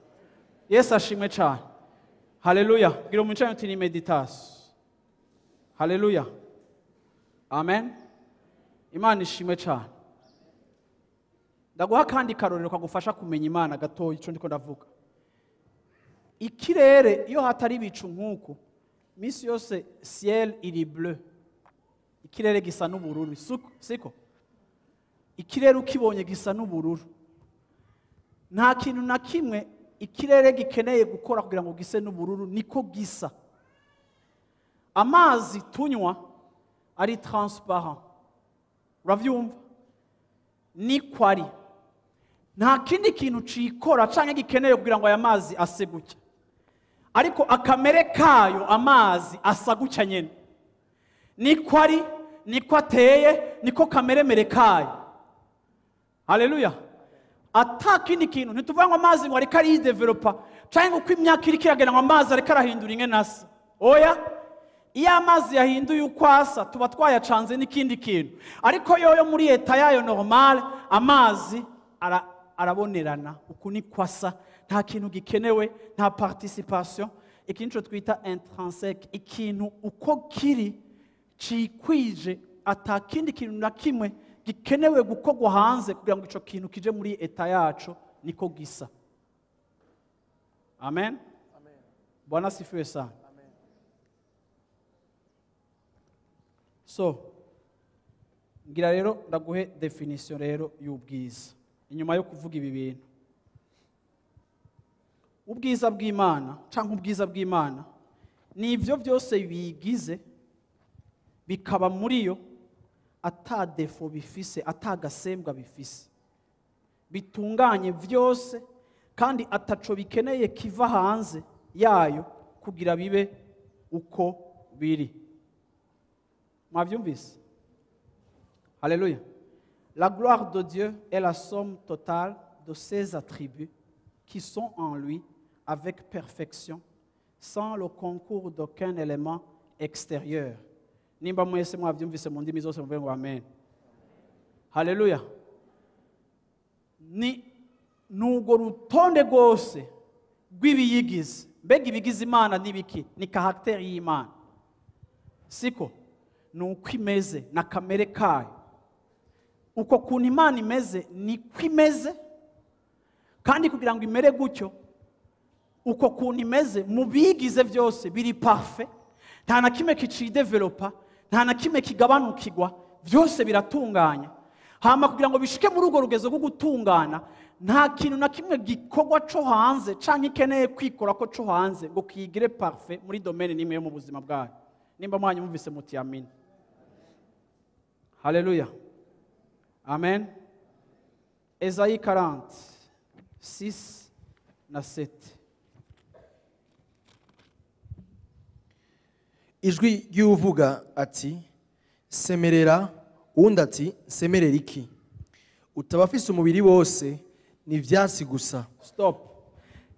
Yesu ashimwe cyane. Haleluya. Bwira umwicaranye uti: "Ni méditation." Haleluya, amen. Imana ishimwe cyane. Ndaguha kandi karorero kagufasha kumenya Imana gatoya. Icyo ndiko ndavuga, ikirere iyo hatari ibicu nk'uku, minsi yose ciel iri bleu, ikirere gisa n'ubururu, siko? Ikirere ukibonye gisa n'ubururu. Nta kintu na kimwe ikirere gikeneye gukora kugira ngo gise n'ubururu, niko gisa. Amazi tunywa ari transparent, uravyumva, niko ari. Nta kindi kintu cikora canke gikeneye kugira ngo aya mazi ase gutya, ariko akamere kayo amazi asa gutya nyene, niko ari, niko ateye, niko kameremere kayo. Haleluya. Ata kindi kintu, ntituvuga ngo amazi ngo ariko aridevelopa canke uko imyaka iriko iragenda ngo amazi ariko arahindura ingene asa. Oya, iyo amazi yahinduye uko asa tuba twayacanze n'ikindi kintu, ariko yoyo muri état yayo normale amazi arabonerana, uku niko asa. Nta kintu gikenewe, nta participation. Ikintu twita intrinsèque, ikintu uko kiri cikwije, ata kindi kintu na kimwe gikenewe gukorwa hanze kugira ngo ico kintu kije muri état yaco, niko gisa. Amen. Bwana asifiwe sana. So ngira rero ndaguhe définition rero y'ubwiza. Inyuma yo kuvuga ibi bintu, ubwiza bw'Imana cyangwa ubwiza bw'Imana ni ibyo byose biyigize, bikaba muri yo ata défaut bifise, ata gasembwa bifise, bitunganye byose kandi ataco bikeneye kiva hanze yayo kugira bibe uko biri. Mwabyumvise? Haleluya. La gloire de Dieu est la somme totale de ses attributs qui sont en lui avec perfection, sans le concours d'aucun élément extérieur. Nimba mwese mwabyumvise mu ndimi zose, muvuge ngo amen. Haleluya. Ni nubwo rutonde rwose rw'ibiyigize. Mbega ibigize Imana n'ibiki? Ni caractère y'Imana, siko? Ni uko imeze na kamere kayo. Uko kuntu Imana imeze niko imeze, kandi kugira ngo imere gutyo, uko kuntu imeze mu bigize byose biri parfait, nta na kimwe kicidevelopa, nta na kimwe kigabanukirwa, byose biratunganya. Hama kugira ngo bishike muri urwo rugezo rwo gutungana, nta kintu na kimwe gikorwa co hanze canke ikeneye kwikora ko co hanze ngo kiyigire parfait muri domaine n'imwe yo mu buzima bwayo. Nimba mwanyumvise muti amen. Haleluya, amen. Esaïe 40, 6 na 7. Ijwi ry'uvuga ati semerera, uwundi ati semerera iki? Utabafise umubiri wose ni ivyatsi gusa. Stop.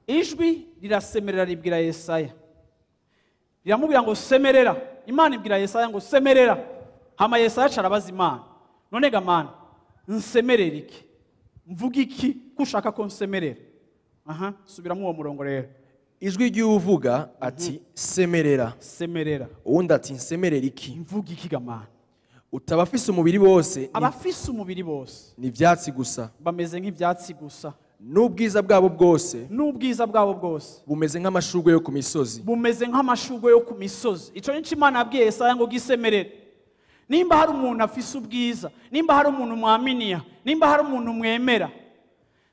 Ijwi rirasemerera ribwira Yesaya, riramubwira ngo semerera. Imana ibwira Yesaya ngo semerera. Hama Yesaya acarabaza Imana, none ga Mana nsemerera iki? Mvuga iki ko ushaka ko nsemerera? Aha, subiramo uwo murongo rero. Ijwi ry'uvuga ati semerera, semerera, uwundi ati nsemerera iki? Mvuga iki ga Mana? Utabafise umubiri wose, abafise umubiri bose ni ivyatsi gusa, bameze nk'ivyatsi gusa, n'ubwiza bwabo bwose, n'ubwiza bwabo bwose bumeze nk'amashurwe yo ku misozi, bumeze nk'amashurwe yo ku misozi. Ico nico Imana yabwiye Yesaya ngo gisemerere. Nimba hari umuntu afise ubwiza, nimba hari umuntu mwaminiya, nimba hari umuntu mwemera,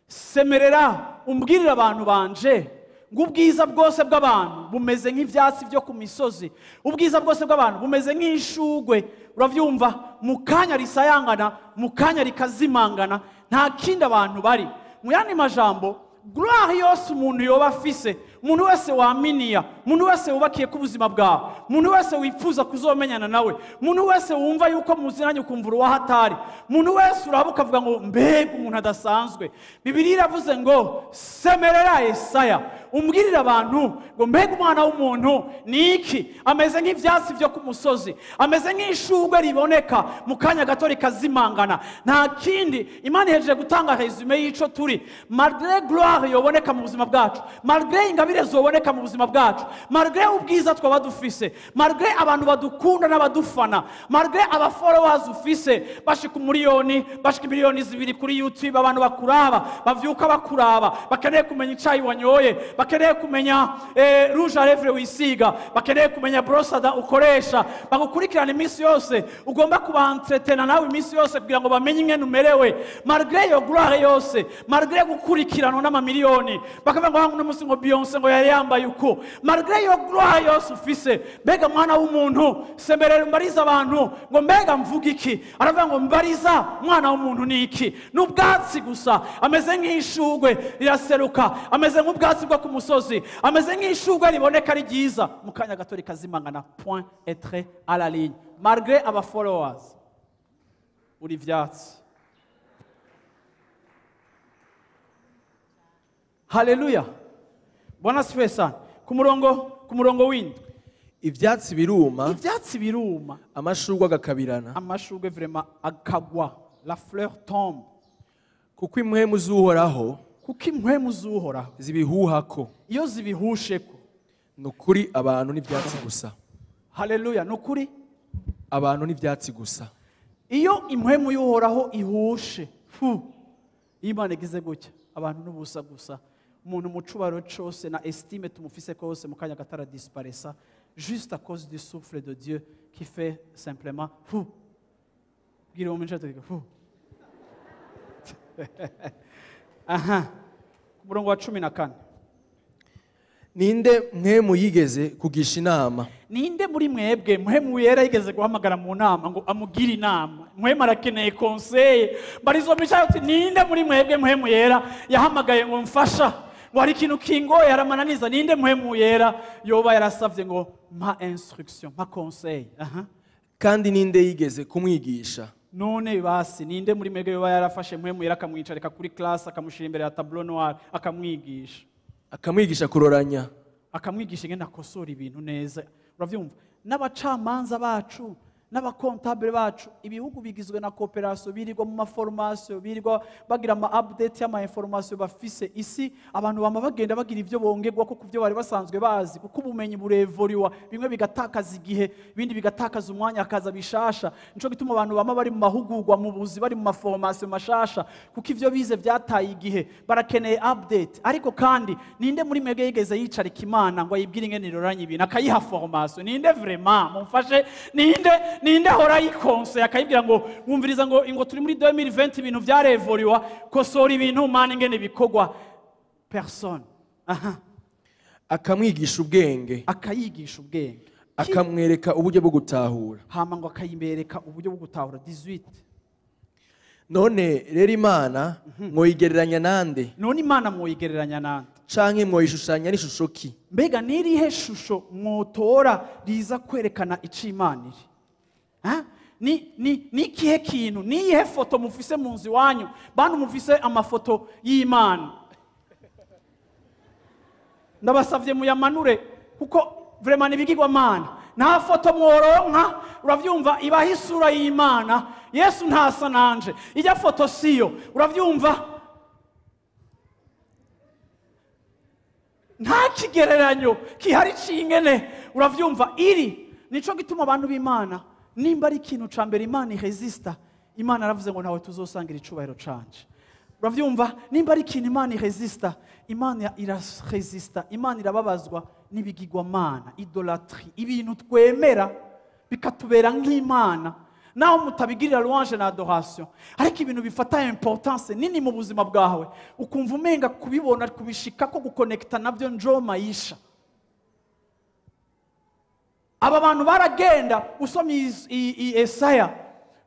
semerera umbwirire abantu banje ngo ubwiza bwose bw'abantu bumeze nk'ivyatsi byo ku misozi, ubwiza bwose bw'abantu bumeze nk'ishugwe. Uravyumva, mu kanya risayangana, mu kanya rikazimangana, nta kindi abantu bari. Mu yandi majambo, gloire yose umuntu yoba afise, umuntu wese waminiya, umuntu wese wubakiye ku buzima bwawe, umuntu wese wifuza kuzomenyana nawe, umuntu wese wumva yuko muzinanye ukumva uwahatari, umuntu wese uraba ukavuga ngo mbega umuntu adasanzwe. Bibiliya iravuze ngo semerera Yesaya, umbwirire abantu ngo mbega umwana w'umuntu ni iki? Ameze nk'ivyatsi byo ku musozi, ameze nk'ishurwe riboneka mu kanya gato rikazimangana, nta kindi. Imana ihejeje gutanga resume y'ico turi. Malgré gloire yoboneka mu buzima bwacu, malgré ingabire zoboneka mu buzima bwacu, malgré ubwiza twaba dufise, malgré abantu badukunda n'abadufana, malgré aba followers ufise bashika umuriyoni, bashika miliyoni 2 kuri YouTube, abantu bakuraba, bavyuka bakuraba, bakeneye kumenya icayi wanyoye, bakeneye kumenya rouge à lèvres wisiga, bakeneye kumenya brosada ukoresha, bagukurikirana iminsi yose, ugomba kuba entretena nawe iminsi yose kugira ngo bamenye ingene umerewe. Malgré iyo gloire yose, malgré gukurikiranwa n'amamiliyoni, bakavuga ngo uno munsi ngo Beyonce ngo yari yambaye uko, malgré iyo gloire yose ufise, mbega mwana w'umuntu semerera mbariza abantu ngo mbega mvuga iki? Aravuga ngo mbariza mwana w'umuntu ni iki? N'ubwatsi gusa, ameze nk'ishugwe riraseruka, ameze nk'ubwatsi bwo ku musozi, ameze nk'ishugwe riboneka ari ryiza, mu kanya gato rikazimangana. Point et trait à la ligne. Malgré aba followers uri vyatsi. Haleluya, Bwana asifiwe sana. Ku murongo w'indwi, ivyatsi biruma, ivyatsi biruma, amashurwe agakabirana, amashurwe vraiment akagwa, la fleur tombe, kuko impwemu z'Uhoraho, kuko impwemu z'Uhoraho zibihuhako, iyo zibihusheko, nukuri abantu n'ivyatsi gusa. Haleluya, nukuri abantu n'ivyatsi gusa. Iyo impwemu y'Uhoraho ihushe, Imana igize gutya, abantu n'ubusa gusa. Umuntu mu cubaro cose na estime tumufise kose, mu kanya gatara disparaissa juste à cause du souffle de Dieu qui fait simplement fou. Bwira uwo mwicaye fu. Aha, ku murongo wa 14. Ninde mwe yigeze kugisha inama? Ninde muri mwebwe mwe yera yigeze guhamagara mu nama ngo amugire inama? Mwe marakeneye conseil. Barizo mwicaye uti ninde muri mwebwe mwe yera yahamagaye ngo mfasha, ngo hari ikintu kingoye aramananiza? Ninde mwe yera yoba yarasavye ngo mpa instruction, mpa conseil? Aha. Kandi ninde yigeze kumwigisha? None basi ninde muri mwebwe yoba yarafashe mwe yera akamwicarika kuri classe, akamushira imbere ya tableau noir, akamwigisha? Akamwigisha kuroranya, akamwigisha ingene akosora ibintu neza. Uravyumva, n'abacamanza bacu n'abakontable bacu, ibihugu bigizwe na cooperation, birirwa mu maformation, birirwa bagira ama update y'ama information bafise isi. Abantu bama bagenda bagira ivyo bongerwa ko kuvyo bari basanzwe bazi, kuko ubumenyi burevoriwa, bimwe bigatakaza igihe, ibindi bigatakaza umwanya, akaza bishasha. Nico gituma abantu bama bari mu mahugurwa, mu buzi, bari mu maformation mashasha, kuko ivyo bize vyataye igihe, barakeneye update. Ariko kandi ninde muri mwebwe yigeze yicarika Imana ngo ayibwire ingene iroranye ibintu, akayiha formation? Ninde vraiment mumfashe? Ninde ahora yikonse akayibwira ngo wumviriza ngo turi muri 2020 ibintu vyarevoriwa, kosora ibintu mana ingene bikogwa? Personne. Aha. Akamwigisha ubwenge, akayigisha ubwenge, Akamwereka uburyo bwo gutahura. Hama ngo akayimbereka uburyo bwo gutahura. 18. None rero Imana mwoyigereranya nande? None Imana mwoyigereranya nande? Canke mwoyishushanya n'ishusho ki? Mbega n'irihe shusho mwotora riza kwerekana ico Imana iri? Ha? Ni ikihe kintu, ni iyihe foto mufise mu nzu iwanyu? Bantu mufise amafoto y'Imana, ndabasavye muyamanure, kuko vraiment n'ibigirwamana. Nta foto mworonka, uravyumva, ibaho isura y'Imana. Yesu ntasa nanje, ijya foto siyo, uravyumva? Nta kigereranyo kihari c'ingene, uravyumva, iri. Nico gituma abantu b'Imana, nimba ari ikintu ca mbere Imana iresista, Imana aravuze ngo ntawe tuzosangira icubahiro canje. Uravyumva? Nimba ari ikintu Imana iresista, Imana iraresista, Imana irababazwa n'ibigirwamana, idolatry, ibintu twemera bikatubera nk'Imana, naho mutabigirira louange na adoration, ariko ibintu bifata importance nini mu buzima bwawe, ukumva umenga kubibona, kubishika, ko gukonekta navyo njo maisha. Aba bantu baragenda, usomye Esaya,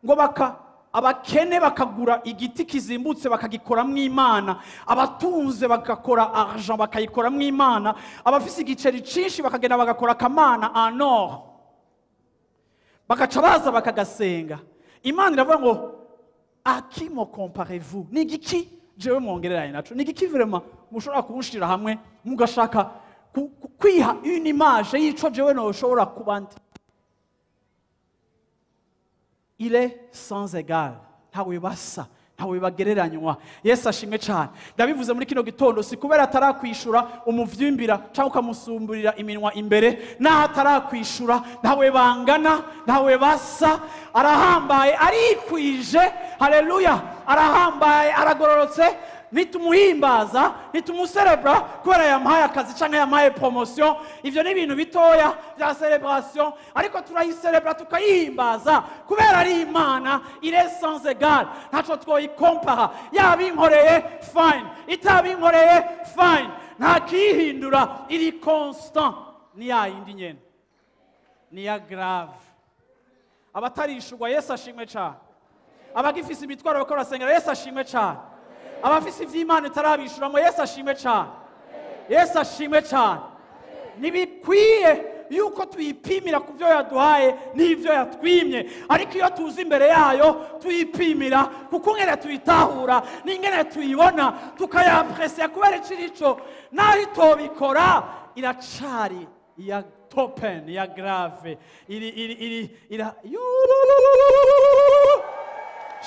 ngo baka abakene bakagura igiti kizimbutse bakagikoramwo Imana, abatunze bagakora argent bakayikoramwo Imana, abafise igiceri cinshi bakagenda bagakora akamana en or, bagaca baza bakagasenga. Imana iravuga ngo à qui me comparez-vous? Ni igiki jewe mwongereranye naco? Ni igiki vraiment mushobora kunshira hamwe mugashaka kwiha une image y'ico jewe noshobora kuba ndi? Il est sans égal, ntawe basa, ntawe bagereranywa. Yesu ashimwe cyane. Ndabivuze muri kino gitondo, si kubera atarakwishura umuvyimbira cyangwa ukamusumburira iminwa imbere, naho atarakwishura ntawe bangana, ntawe basa, arahambaye, arikwije. Haleluya, arahambaye, aragororotse. Nitumuhimbaza, nitumuserebra kubera yampaye akazi canke yampaye promotion, ivyo ni ibintu bitoya vya celebration, ariko turayiserebra tukayihimbaza kubera ari Imana, il est sans égal, ntaco twoyikompara. Yabinkoreye fine, itabinkoreye fine, nta kihindura, iri constant, ni ya yindi nyene, ni ya grave. Abatarishurwa, Yesu ashimwe cane. Abagifise imitwaro bariko barasengera, Yesu ashimwe cane. Abafise ivy'Imana itarabishuramo, Yesu ashimwe cane. Yesu ashimwe cane. Ntibikwiye yuko tuyipimira ku byo yaduhaye n'ivyo yatwimye, ariko iyo tuzi imbere yayo tuyipimira kuko ngene tuyitahura n'ingene tuyibona tukayapresiya kubera icirico, naho itobikora iracari iya topen, iya grave, iri iri iri ira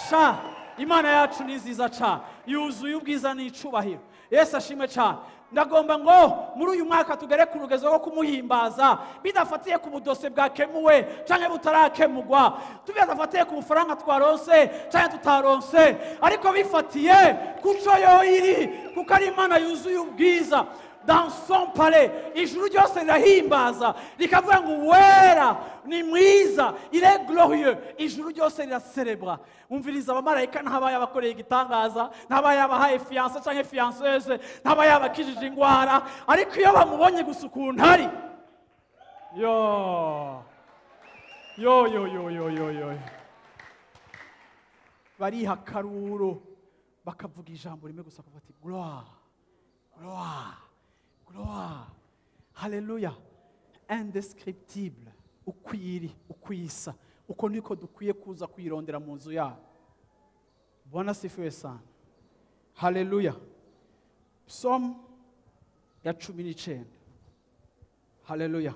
sha. Imana yacu ni nziza cyane, yuzuye ubwiza n'icubahiro. Yesu ashimwe cyane. Ndagomba ngo muri uyu mwaka tugere ku rugezo rwo kumuhimbaza bidafatiye ku budose bwakemuwe canke butarakemugwa, bidafatiye ku bufaranga twaronse canke tutaronse, ariko bifatiye kuco yo iri, kuko ari Imana yuzuye ubwiza. Dans son palais, ijuru ryose rirahimbaza rikavuga ngo wera ni mwiza, il est glorieux. Ijuru ryose riraserebra. Umviriza, abamarayika ntaba yabakoreye igitangaza, ntaba yabahaye fiancé canke fianceuse, ntaba yabakijije ingwara, ariko iyo bamubonye gusa ukuntu ari, yo yo yo yo yo yo yo, bariha akaruru bakavuga ijambo rimwe gusa, bakavuga ati gloire, gloire, gloire, haleluya. Indescriptible, ukwiri ukwisa, uko niko dukwiye kuza kwirondera mu nzu yayo. Bwana sifiwe sana. Haleluya. Psalm ya 19. Haleluya.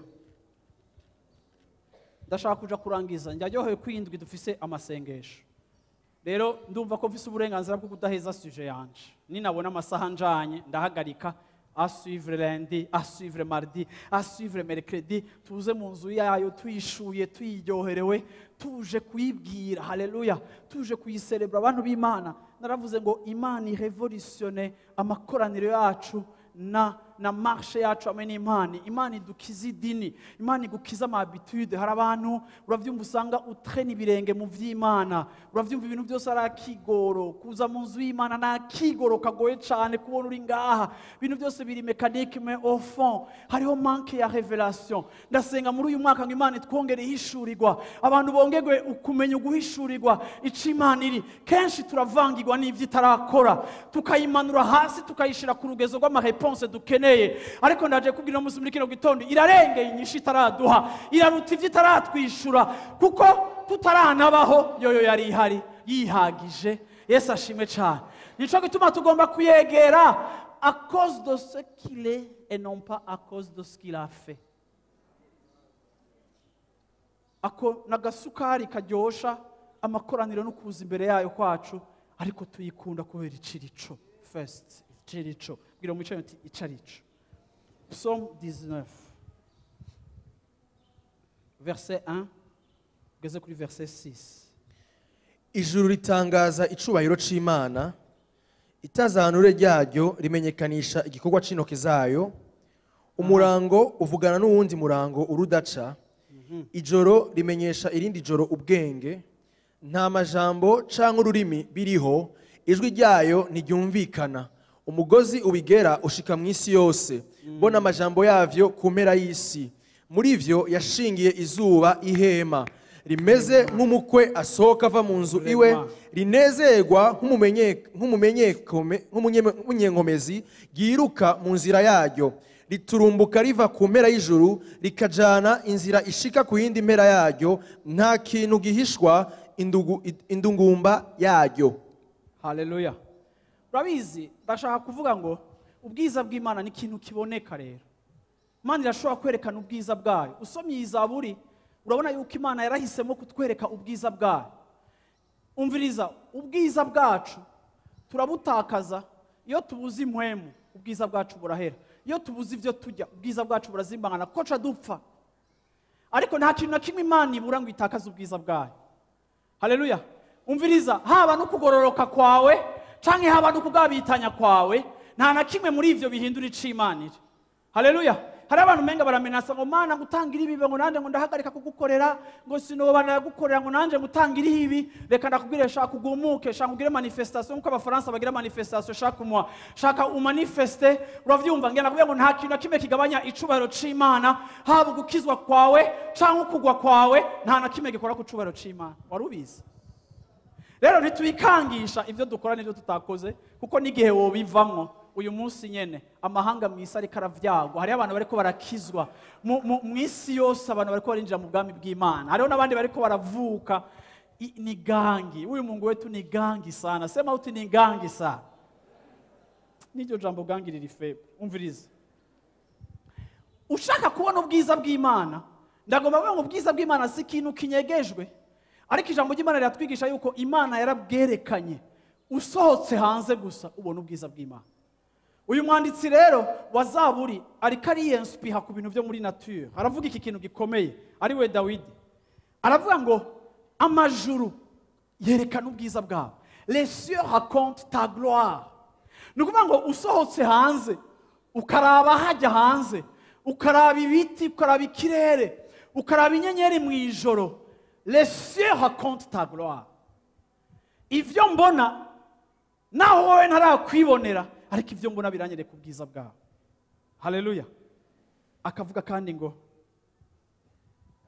Ndashaka kuja kurangiza, ndaryohewe kwindwi dufise amasengesho. Rero ndumva ko mfise uburenganzira bwo kudaheza sujet yanje. Ninabona amasaha njanye ndahagarika. À suivre lundi, à suivre mardi, à suivre mercredi, tuze mu nzu yayo tuyishuye, tuyiryoherewe, tuje kuyibwira, haleluya, tuje kuyiserebra. Abantu b'Imana, naravuze ngo Imana irevolutione amakoraniro yacu na na marche yacu hamwe n'Imana. Imana idukiza idini, Imana igukiza ama habitude. Hari abantu, uravyumva, usanga utrena ibirenge mu vy'Imana, uravyumva, ibintu byose ari akigoro. Kuza mu nzu y'Imana ni akigoro kagoye cyane, kubona uri ngaha ibintu byose biri mécanique, mais au fond hariho manque ya révélation. Ndasenga muri uyu mwaka ngo Imana itwongere ihishurirwa, abantu bongerwe ukumenya, uguhishurirwa ico Imana iri. Kenshi turavangirwa n'ivyo itarakora, tukayimanura hasi, tukayishira ku rugezo rw'ama réponses dukeneye. Ariko ndaje kubwira umunsi muri kino gitondo, irarengeye inyishu itaraduha, iraruta ivyo itaratwishura, kuko tutaranabaho yoyo yari ihari yihagije. Yesu ashimwe cyane. Nico gituma tugomba kuyegera à cause de ce qu'il est et non pas à cause de ce qu'il a fait. Ako n'agasukari karyosha amakoraniro no kuza imbere yayo kwacu, ariko tuyikunda kubera icirico. First, icirico. Bwira mwicaye uti icarico. Psaume 19, verset 1 ugeze kuri verset 6. Ijuru ritangaza icubahiro c'Imana, itazanure ryaryo rimenyekanisha igikorwa c'intoke zayo. Umurango uvugana n'uwundi murango urudaca, ijoro rimenyesha irindi joro ubwenge. Nta majambo canke ururimi biriho, ijwi ryayo ntiryumvikana. Umugozi ubigera ushika mu isi yose, bona amajambo yavyo ku mpera y'isi. Muri ivyo yashingiye izuba ihema, rimeze nk'umukwe asohoka ava mu nzu iwe, rinezerwa nk'umunyenkomezi ryiruka mu nzira yaryo. Riturumbuka riva ku mpera y'ijuru, rikajana inzira ishika ku yindi mpera yaryo. Nta kintu gihishwa indungumba yaryo. Haleluya! Urabizi, ndashaka kuvuga ngo ubwiza bw'Imana ni ikintu kiboneka. Rero Imana irashobora kwerekana ubwiza bwayo. Usomye iyi zaburi, urabona yuko Imana yarahisemo kutwereka ubwiza bwayo. Umviriza, ubwiza bwacu turabutakaza iyo tubuze impwemu. Ubwiza bwacu burahera iyo tubuze ibyo turya. Ubwiza bwacu burazimbangana koca dupfa. Ariko nta kintu na kimwe Imana ibura ngo itakaze ubwiza bwayo. Haleluya! Umviriza, haba no kugororoka kwawe canke haba no kugabitanya kwawe, nta na kimwe muri ivyo bihindura ico Imana iri. Haleluya! Hari abantu umenga baramenasa ngo: "Mana, ngutangira ibi, ngo nanjye ngo ndahagarika kugukorera, ngo sinoba nagukorera, ngo nanjye ngutangira ibi." Reka ndakubwire, shaka ugumuke, shaka ugire manifestation nkuko Abafaransa bagira manifestation chaque mois, shaka umanifeste. Uravyumva, ngenda nakubwira ngo nta kintu na kimwe kigabanya icubahiro c'Imana. Haba ugukizwa kwawe canke ukugwa kwawe, nta na kimwe gikora ku cubahiro c'Imana. Wari ubizi? Rero ntitwikangisha ibyo dukora n'ibyo tutakoze, kuko n'igihe wobivamwo uyu munsi nyene, amahanga mu isi ariko aravyagwa. Hariho abantu bariko barakizwa mu isi yose, abantu bariko barinjira mu bwami bw'Imana, hariho n'abandi bariko baravuka. Ni gangi huyu Mungu wetu, ni gangi sana. Sema uti ni gangi sana. N'iryo jambo gangi riri faible. Umviriza, ushaka kubona ubwiza bw'Imana, ndagomba kuvuga ngo ubwiza bw'Imana si ikintu kinyegejwe, ariko ijambo ry'Imana riratwigisha yuko Imana yarabwerekanye. Usohotse hanze gusa, ubona ubwiza bw'Imana. Uyu mwanditsi rero wa zaburi ariko ariyensipiha ku bintu byo muri nature. Aravuga iki kintu gikomeye, ari we Dawidi. Aravuga ngo amajuru yerekana ubwiza bwawe, les cieux racontent ta gloire. Ni ukuvuga ngo usohotse hanze, ukaraba hajya hanze, ukaraba ibiti, ukaraba ikirere, ukaraba inyenyeri mu ijoro, les cieux racontent ta gloire. Ivyo mbona, naho wowe ntarakwibonera, ariko ibyo mbona biranyereka ubwiza bwawe. Haleluya! Akavuga kandi ngo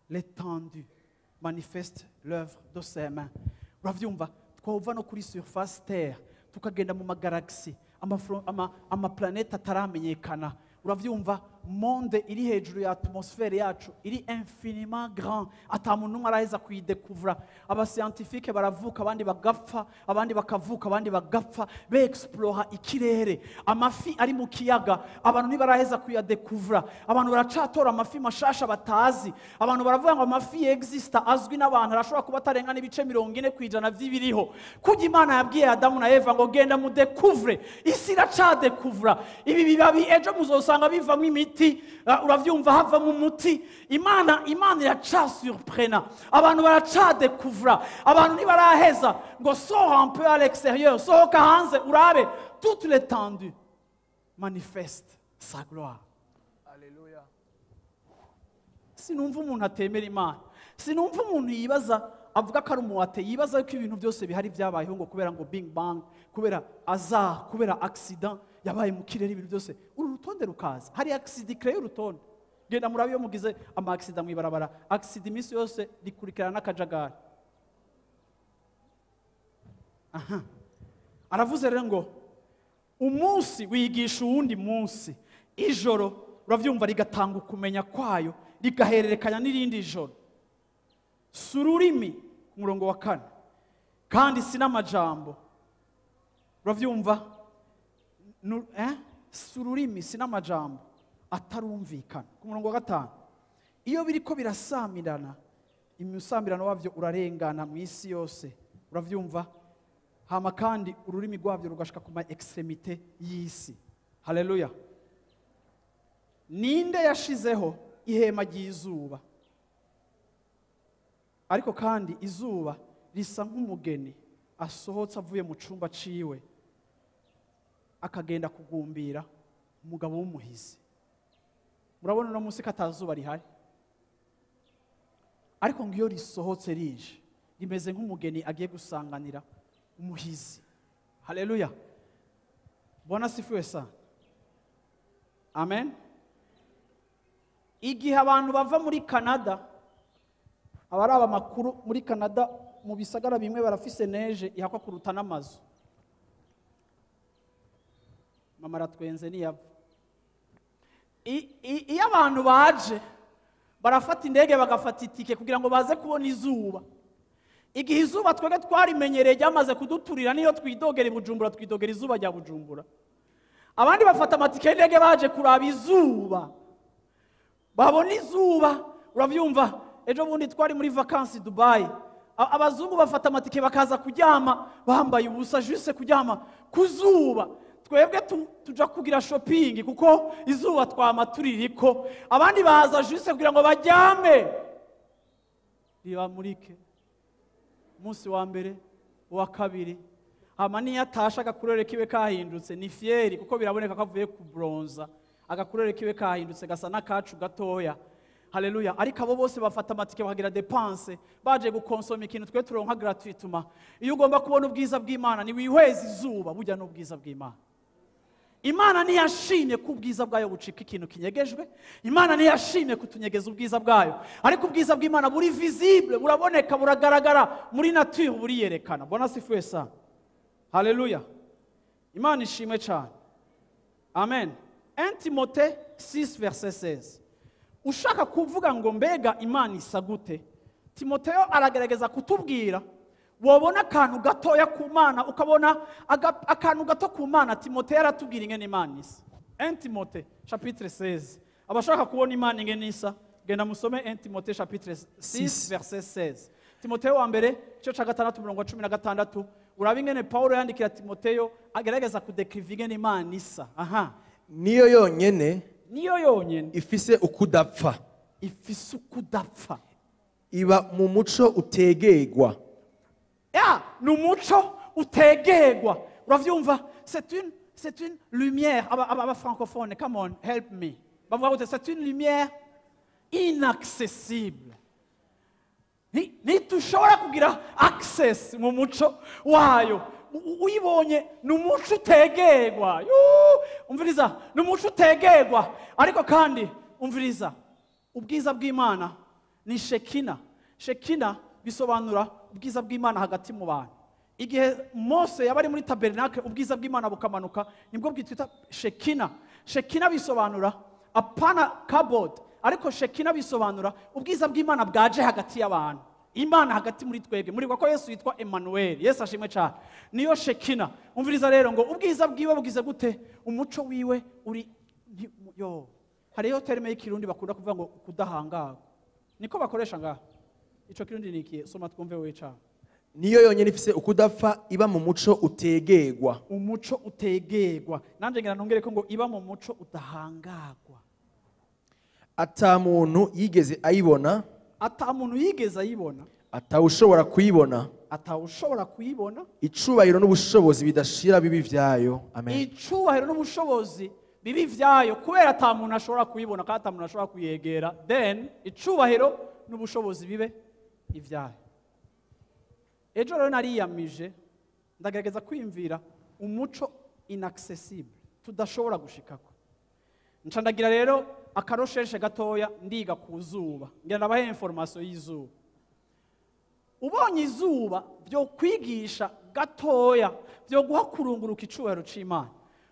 l'étendue manifeste l'œuvre de ses mains. Uravyumva, twova no kuri surface terre, tukagenda mu ma galaxies, amaplanete ataramenyekana, uravyumva, monde iri hejuru ya atmosphère yacu iri infiniment grand, ata muntu n'umwe araheza kuyidekuvura. Aba scientifiques baravuka, abandi bagapfa, abandi bakavuka, abandi bagapfa, beexplora ikirere. Amafi ari mu kiyaga, abantu ntibaraheza kuyadekuvura. Abantu baracatora amafi mashasha batazi. Abantu baravuga ngo amafi exista azwi n'abantu arashobora kuba atarenga n'ibice 40% vy'ibiriho. Kurya Imana yabwiye Adamu na Eva ngo genda mudekuvure isi, iracadekuvura. Ibi bibabi ejo muzosanga bivamo imiti, uravyumva, havamo umuti. Imana iracasurprena abantu, baracadekuvura. Abantu ntibaraheza ngo sors un peu à l'extérieur, sohoka hanze urabe, toute l'étendue manifeste. Sa gloire. Sinumva umuntu atemera Imana, sinumva umuntu yibaza, avuga ko ari umu athée, yibaza ko ibintu byose bihari byabayeho ngo kubera ngo big bang, kubera hasard, kubera accident yabaye mu kirere, ibintu byose uru rutonde rukaza. Hari accident ikreye urutonde. Genda murabe iyo mugize ama accident mu ibarabara, accident iminsi yose rikurikirana n'akajagari. Aha aravuze rero ngo umunsi wigisha uwundi munsi, ijoro, urabyumva, rigatanga ukumenya kwayo, rigahererekanya n'irindi joro. Si ururimi, ku murongo wa 4, kandi si n'amajambo, urabyumva? Si ururimi, si n'amajambo atarumvikana. Ku murongo wa 5, iyo biriko birasamirana, imusambirano wabyo urarengana mu isi yose, urabyumva? Hama kandi ururimi rwabyo rugashika ku ma extrémités y'isi. Haleluya! Ninde yashizeho ihema ry'izuba? Ariko kandi izuba risa nk'umugeni asohotse avuye mu cumba ciwe, akagenda kugumbira umugabo w'umuhizi. Murabona uno munsi ko atazuba rihari, ariko ngo iyo risohotse rije, rimeze nk'umugeni agiye gusanganira umuhizi. Haleluya! Bwana asifiwe sana. Amen. Igihe abantu bava muri Canada, abaraba amakuru, muri Canada mu bisagara bimwe barafise neige ihakwa kuruta n'amazu. Mama aratwenze niyava. Iyo abantu baje barafata indege, bagafata itike kugira ngo baze kubona izuba. Igihe izuba twebwe twarimenyereye, ryamaze kuduturira, niyo twidogera i Bujumbura, twidogera izuba rya Bujumbura. Abandi bafata amatike y'indege baje kuraba izuba, babona izuba, urabyumva? Ejo bundi twari muri vacances Dubai. Abazungu bafata amatike bakaza kuryama bambaye ubusa, juste kuryama ku zuba. Twebwe tuja kugira shopping kuko izuba twama tuririko. Abandi baza juste kugira ngo baryame ribamurike, umunsi wa mbere, uwa kabiri. Hama niyo atashe, aga couleur kiwe kahindutse, ni fier kuko biraboneka ko avuye ku bronza, aga couleur kiwe kahindutse, gasa n'akacu gatoya. Haleluya! Ariko abo bose bafata amatike, bakagira dépenses, baje gukonsoma ikintu twe turonka gratuitement. Iyo ugomba kubona ubwiza bw'Imana, ni wihweza izuba. Burya n'ubwiza bw'Imana, Imana ntiyashimye ko ubwiza bwayo bucika ikintu kinyegejwe. Imana ntiyashimye kutunyegeza ubwiza bwayo, ariko ubwiza bw'Imana buri visible, buraboneka, buragaragara muri nature, buriyerekana. Bwana asifiwe sana. Haleluya! Imana ishimwe cyane. Amen. 1 Timothée 6 verset 16. Ushaka kuvuga ngo mbega Imana isa gute, Timoteyo aragerageza kutubwira. Wabona akantu gatoya ku Mana, ukabona akantu gato ku Mana. Timoteyo aratubwira ingene Imana isa. 1 Timothée chapitre 16. Abashaka kubona Imana ingene isa, genda musome 1 Timothée chapitre 6 Six. verset 16. Timoteyo wa mbere igice cya 6, umurongo wa 16, uraba ingene Paulo yandikira Timoteyo, agerageza kudekriva ingene Imana isa. Aha. Niyo yonyene Niyo yonyine ifise ukudapfa, ifise ukudapfa, iba mu muco utegegwa. Ya, ni umuco utegegwa, uravyumva? C'est une lumière. Aba francophone, come on, help me. Bavuga gute? C'est une lumière inaccessible. Ntitushobora kugira access mu muco wayo. Uyibonye, ni umuco utegegwa. Yuu, umviriza, ni umuco utegegwa. Ariko kandi umviriza, ubwiza bw'Imana ni shekina. Shekina bisobanura ubwiza bw'Imana hagati mu bantu. Igihe Mose yaba ari muri tabernacle, ubwiza bw'Imana bukamanuka, nibwo bwitwa shekina. Shekina bisobanura apana kabod, ariko shekina bisobanura ubwiza bw'Imana bwaje hagati y'abantu, Imana hagati muri twebwe. Muri ko Yesu yitwa Emmanuel. Yesu ashimwe cyane. Niyo shekina. Umviriza rero ngo ubwiza bwiwe bugize gute? Umuco wiwe uri yo hariyo terme y'ikirundi bakunda kuvuga ngo kudahangarwa, niko bakoresha ngaha. Ico kirundi ni ikihe? Soma twumve wewe cyane. Niyo yonyene ifise ukudapfa, iba mu muco utegegwa. Umuco utegegwa. Nanje ngira nongere ko ngo iba mu muco udahangagwa. Ata muntu yigeze ayibona, Ata muntu yigeze ayibona, atawushobora kuyibona. Atawushobora kuyibona. Icubahiro n'ubushobozi bidashira bibi vyayo. Amen. Icubahiro n'ubushobozi. Bibi vyayo, kubera ata muntu ashobora kuyibona kandi ata muntu ashobora kuyegera, then icubahiro n'ubushobozi bibe ivyayo. Ejo rero nariyamije, ndagerageza kwiyumvira umuco inaccessible tudashobora gushikako. Nca ndagira rero akarosheshe gatoya, ndiga ku zuba, ngira ndabahe information y'izuba. Ubonye izuba byo kwigisha gatoya, byo guha kurunguruka icubahiro c'Imana.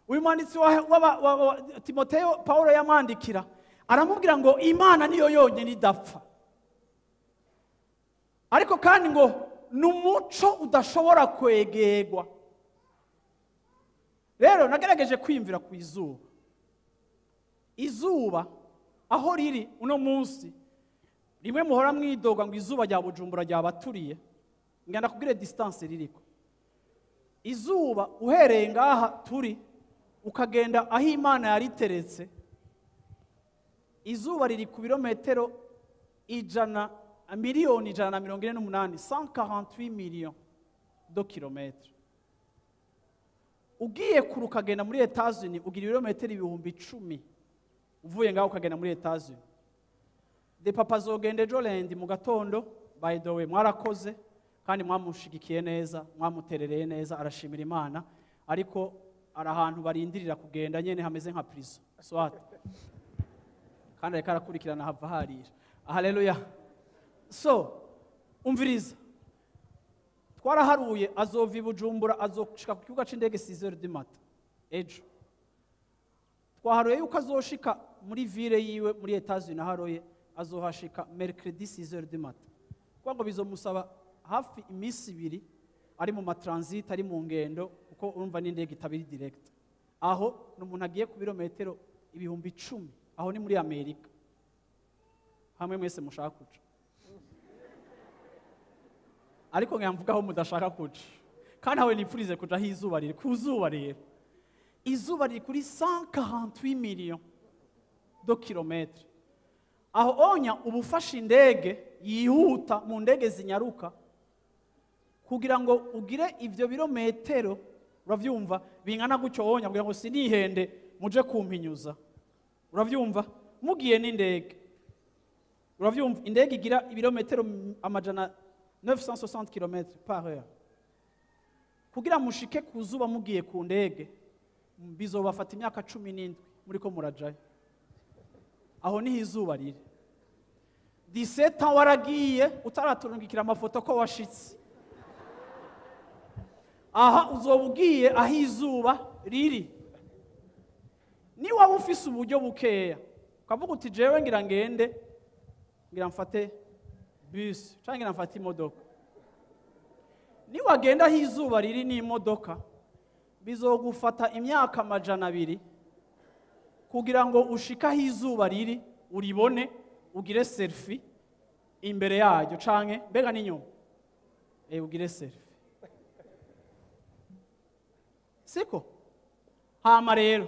Uyu mwanditsi wa Timoteyo, Paulo yamwandikira aramubwira ngo Imana niyo yonyine idapfa, ariko kandi ngo ni umuco udashobora kwegerwa. Rero nagerageje kwiyumvira ku izuba. Izuba aho riri uno munsi, rimwe muhora mwidoga ngo izuba rya Bujumbura ryabaturiye, ngenda kubwire distance ririko. Izuba uhereye ngaha turi ukagenda aho Imana yariteretse, izuba riri ku birometero ijana, 148,000,000, 148 millions de kilomètres. Ugiye kure ukagenda muri Etats-Unis ugira ibirometero 10,000 uvuye ngaho ukagenda muri Etats-Unis. De papa azogenda ejo lundi mu gatondo. By the way, mwarakoze kandi mwamushigikiye neza, mwamuterereye neza, arashimira Imana, ariko ari ahantu barindirira kugenda nyene hameze nka prison soit, kandi ariko arakurikirana hava harira. Haleluya. So umviriza, twaraharuye azova i Bujumbura azoshika ku kibuga c'indege 6 heures du matin ejo. Twaharuye yuko azoshika muri ville yiwe muri Etats-Unis, aharoye azohashika mercredi 6 heures du matin, kuko ngo bizomusaba hafi iminsi 2 ari mu matransit, ari mu ngendo, kuko urumva n'indege itabiri direct. Aho ni umuntu agiye ku birometero 10,000, aho ni muri Amerika hamwe mwese mushaka kuja, ariko ngamvuga aho mudashaka kuja, kandi aho nipfurize kuja aho izuba riri. Ku zuba rero, izuba riri kuri 148 millions de kilomètres. Aho onya uba ufashe indege yihuta mu ndege zinyaruka kugira ngo ugire ivyo birometero, uravyumva, bingana gutyo onya, kugira ngo sinihende muje kumpinyuza, uravyumva, mugiye n'indege, uravyumva, indege igira ibirometero amajana 960 kilomètres par heure. Kugira mushike ku zuba mugiye ku ndege bizobafata imyaka 17 muriko murajayo. Aho niho izuba riri. 17 ans waragiye utaraturungikira amafoto ko washitse. Aha uzoba ugiye aho izuba riri. Ni waba ufise uburyo bukeya ukavuga uti jewe ngira ngende, ngira mfate bus canke ngira mfate imodoka, ni wagenda aho izuba riri n'imodoka bizogufata imyaka 200 kugira ngo ushike aho izuba riri uribone, ugire selfie imbere yaryo canke mbega n'inyuma, ugire selfie, siko? Hama rero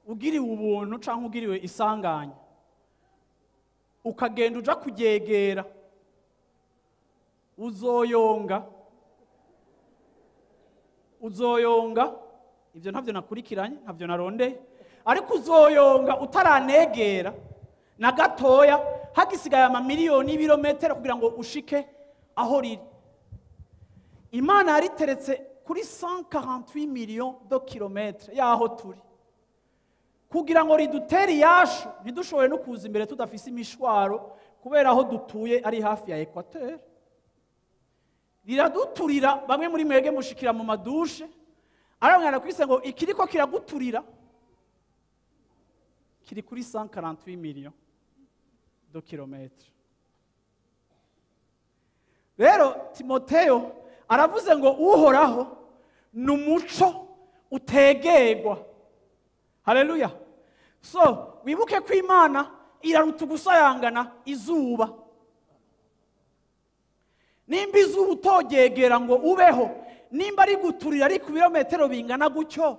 ugiriwe ubuntu canke ugiriwe isanganya ukagenda uja kuryegera, uzoyonga, uzoyonga, ivyo ntavyo nakurikiranye, ntavyo narondeye, ariko uzoyonga utaranegera na gatoya, hagisigaye amamiliyoni y'ibirometero kugira ngo ushike aho riri. Imana yariteretse kuri 148 millions de kilomètres y'aho turi, kugira ngo ridutere iyashu, ntidushobore no kuza imbere tudafise imishwaro, kubera aho dutuye ari hafi ya Equateur. Riraduturira, bamwe muri mwege mushikira mu madushe, arabwira kwise ngo ikiriko kiraguturira kiri kuri 148 millions de kilomètres. Rero Timoteyo aravuze ngo Uhoraho ni umuco utegerwa. Haleluya. So wibuke ko Imana iraruta gusayangana izuba. Nimba izuba utogegera ngo ubeho, nimba ari guturira ari ku birometero bingana gutyo,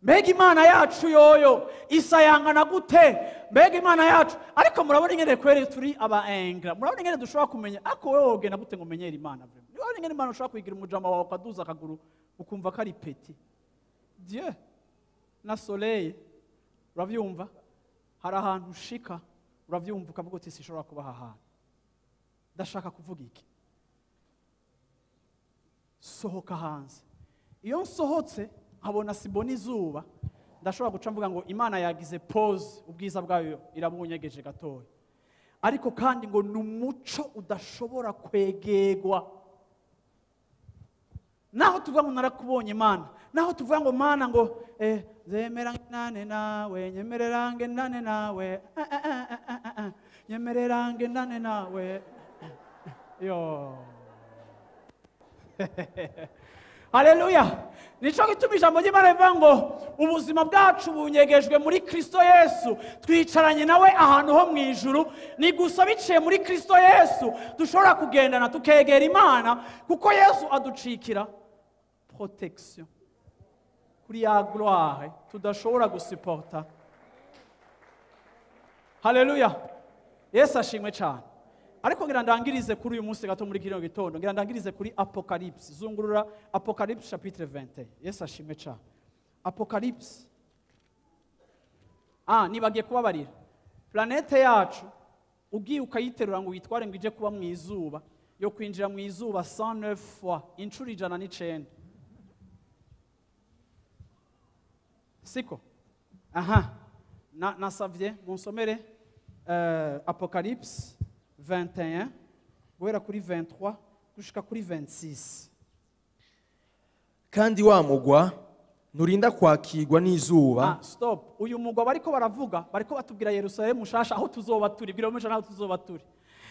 mbega Imana yacu yoyo isayangana gute? Mbega Imana yacu! Ariko murabona ingene kwere turi aba engra, murabona ingene dushobora kumenya, ariko wewe wogenda gute ngo umenyere Imana vraiment? Niba ingene Imana ushobora kuyigira umujama wawe ukaduza akaguru ukumva ko ari petit Dieu. na soleil. Uravyumva, hari ahantu ushika, uravyumva, ukavuga uti sishobora kuba aha hantu. Ndashaka kuvuga iki? Sohoka hanze. Iyo nsohotse nkabona sibona izuba, ndashobora guca mvuga ngo Imana yagize pause, ubwiza bwayo irabunyegeje gatoya. Ariko kandi ngo ni umuco udashobora kwegegwa. Naho tuvuga ngo narakubonye Imana, naho tuvuga ngo Mana ngo zemera nane nawe, nyemerera ngendane nawe, nyemerera ngendane nawe. Yo. Haleluya. Nico gituma ijambo ry'Imana rivuga ngo ubuzima bwacu bunyegejwe muri Kristo Yesu, twicaranye nawe ahantu ho mu ijuru. Ni gusa biciye muri Kristo Yesu dushobora kugendana tukegera Imana, kuko Yesu aducikira protection kuri ya gloire tudashobora gusuporta. Haleluya. Yesu ashimwe cyane. Ariko ngira ndangirize kuri uyu munsi gato muri kino gitondo, ngira ndangirize kuri Apocalypse. Zungurura Apocalypse chapitre 21. Yesu ashimwe cyane. Apocalypse. Nibagiye kubabarira. Planete yacu ugiye ukayiterura ngo uyitware ngo ije kuba mu izuba, yo kwinjira mu izuba 109 fois, inshuro 109. Siko? Aha. Nasavye munsomere Apocalypse 21 guhera kuri 23 gushika kuri 26. Kandi wa mugwa nturinda kwakirwa n'izuba. Stop. Uyu mugwa bariko baravuga, bariko batubwira Yerusalemu nshasha aho tuzoba turi, bwira mushasha aho tuzoba turi,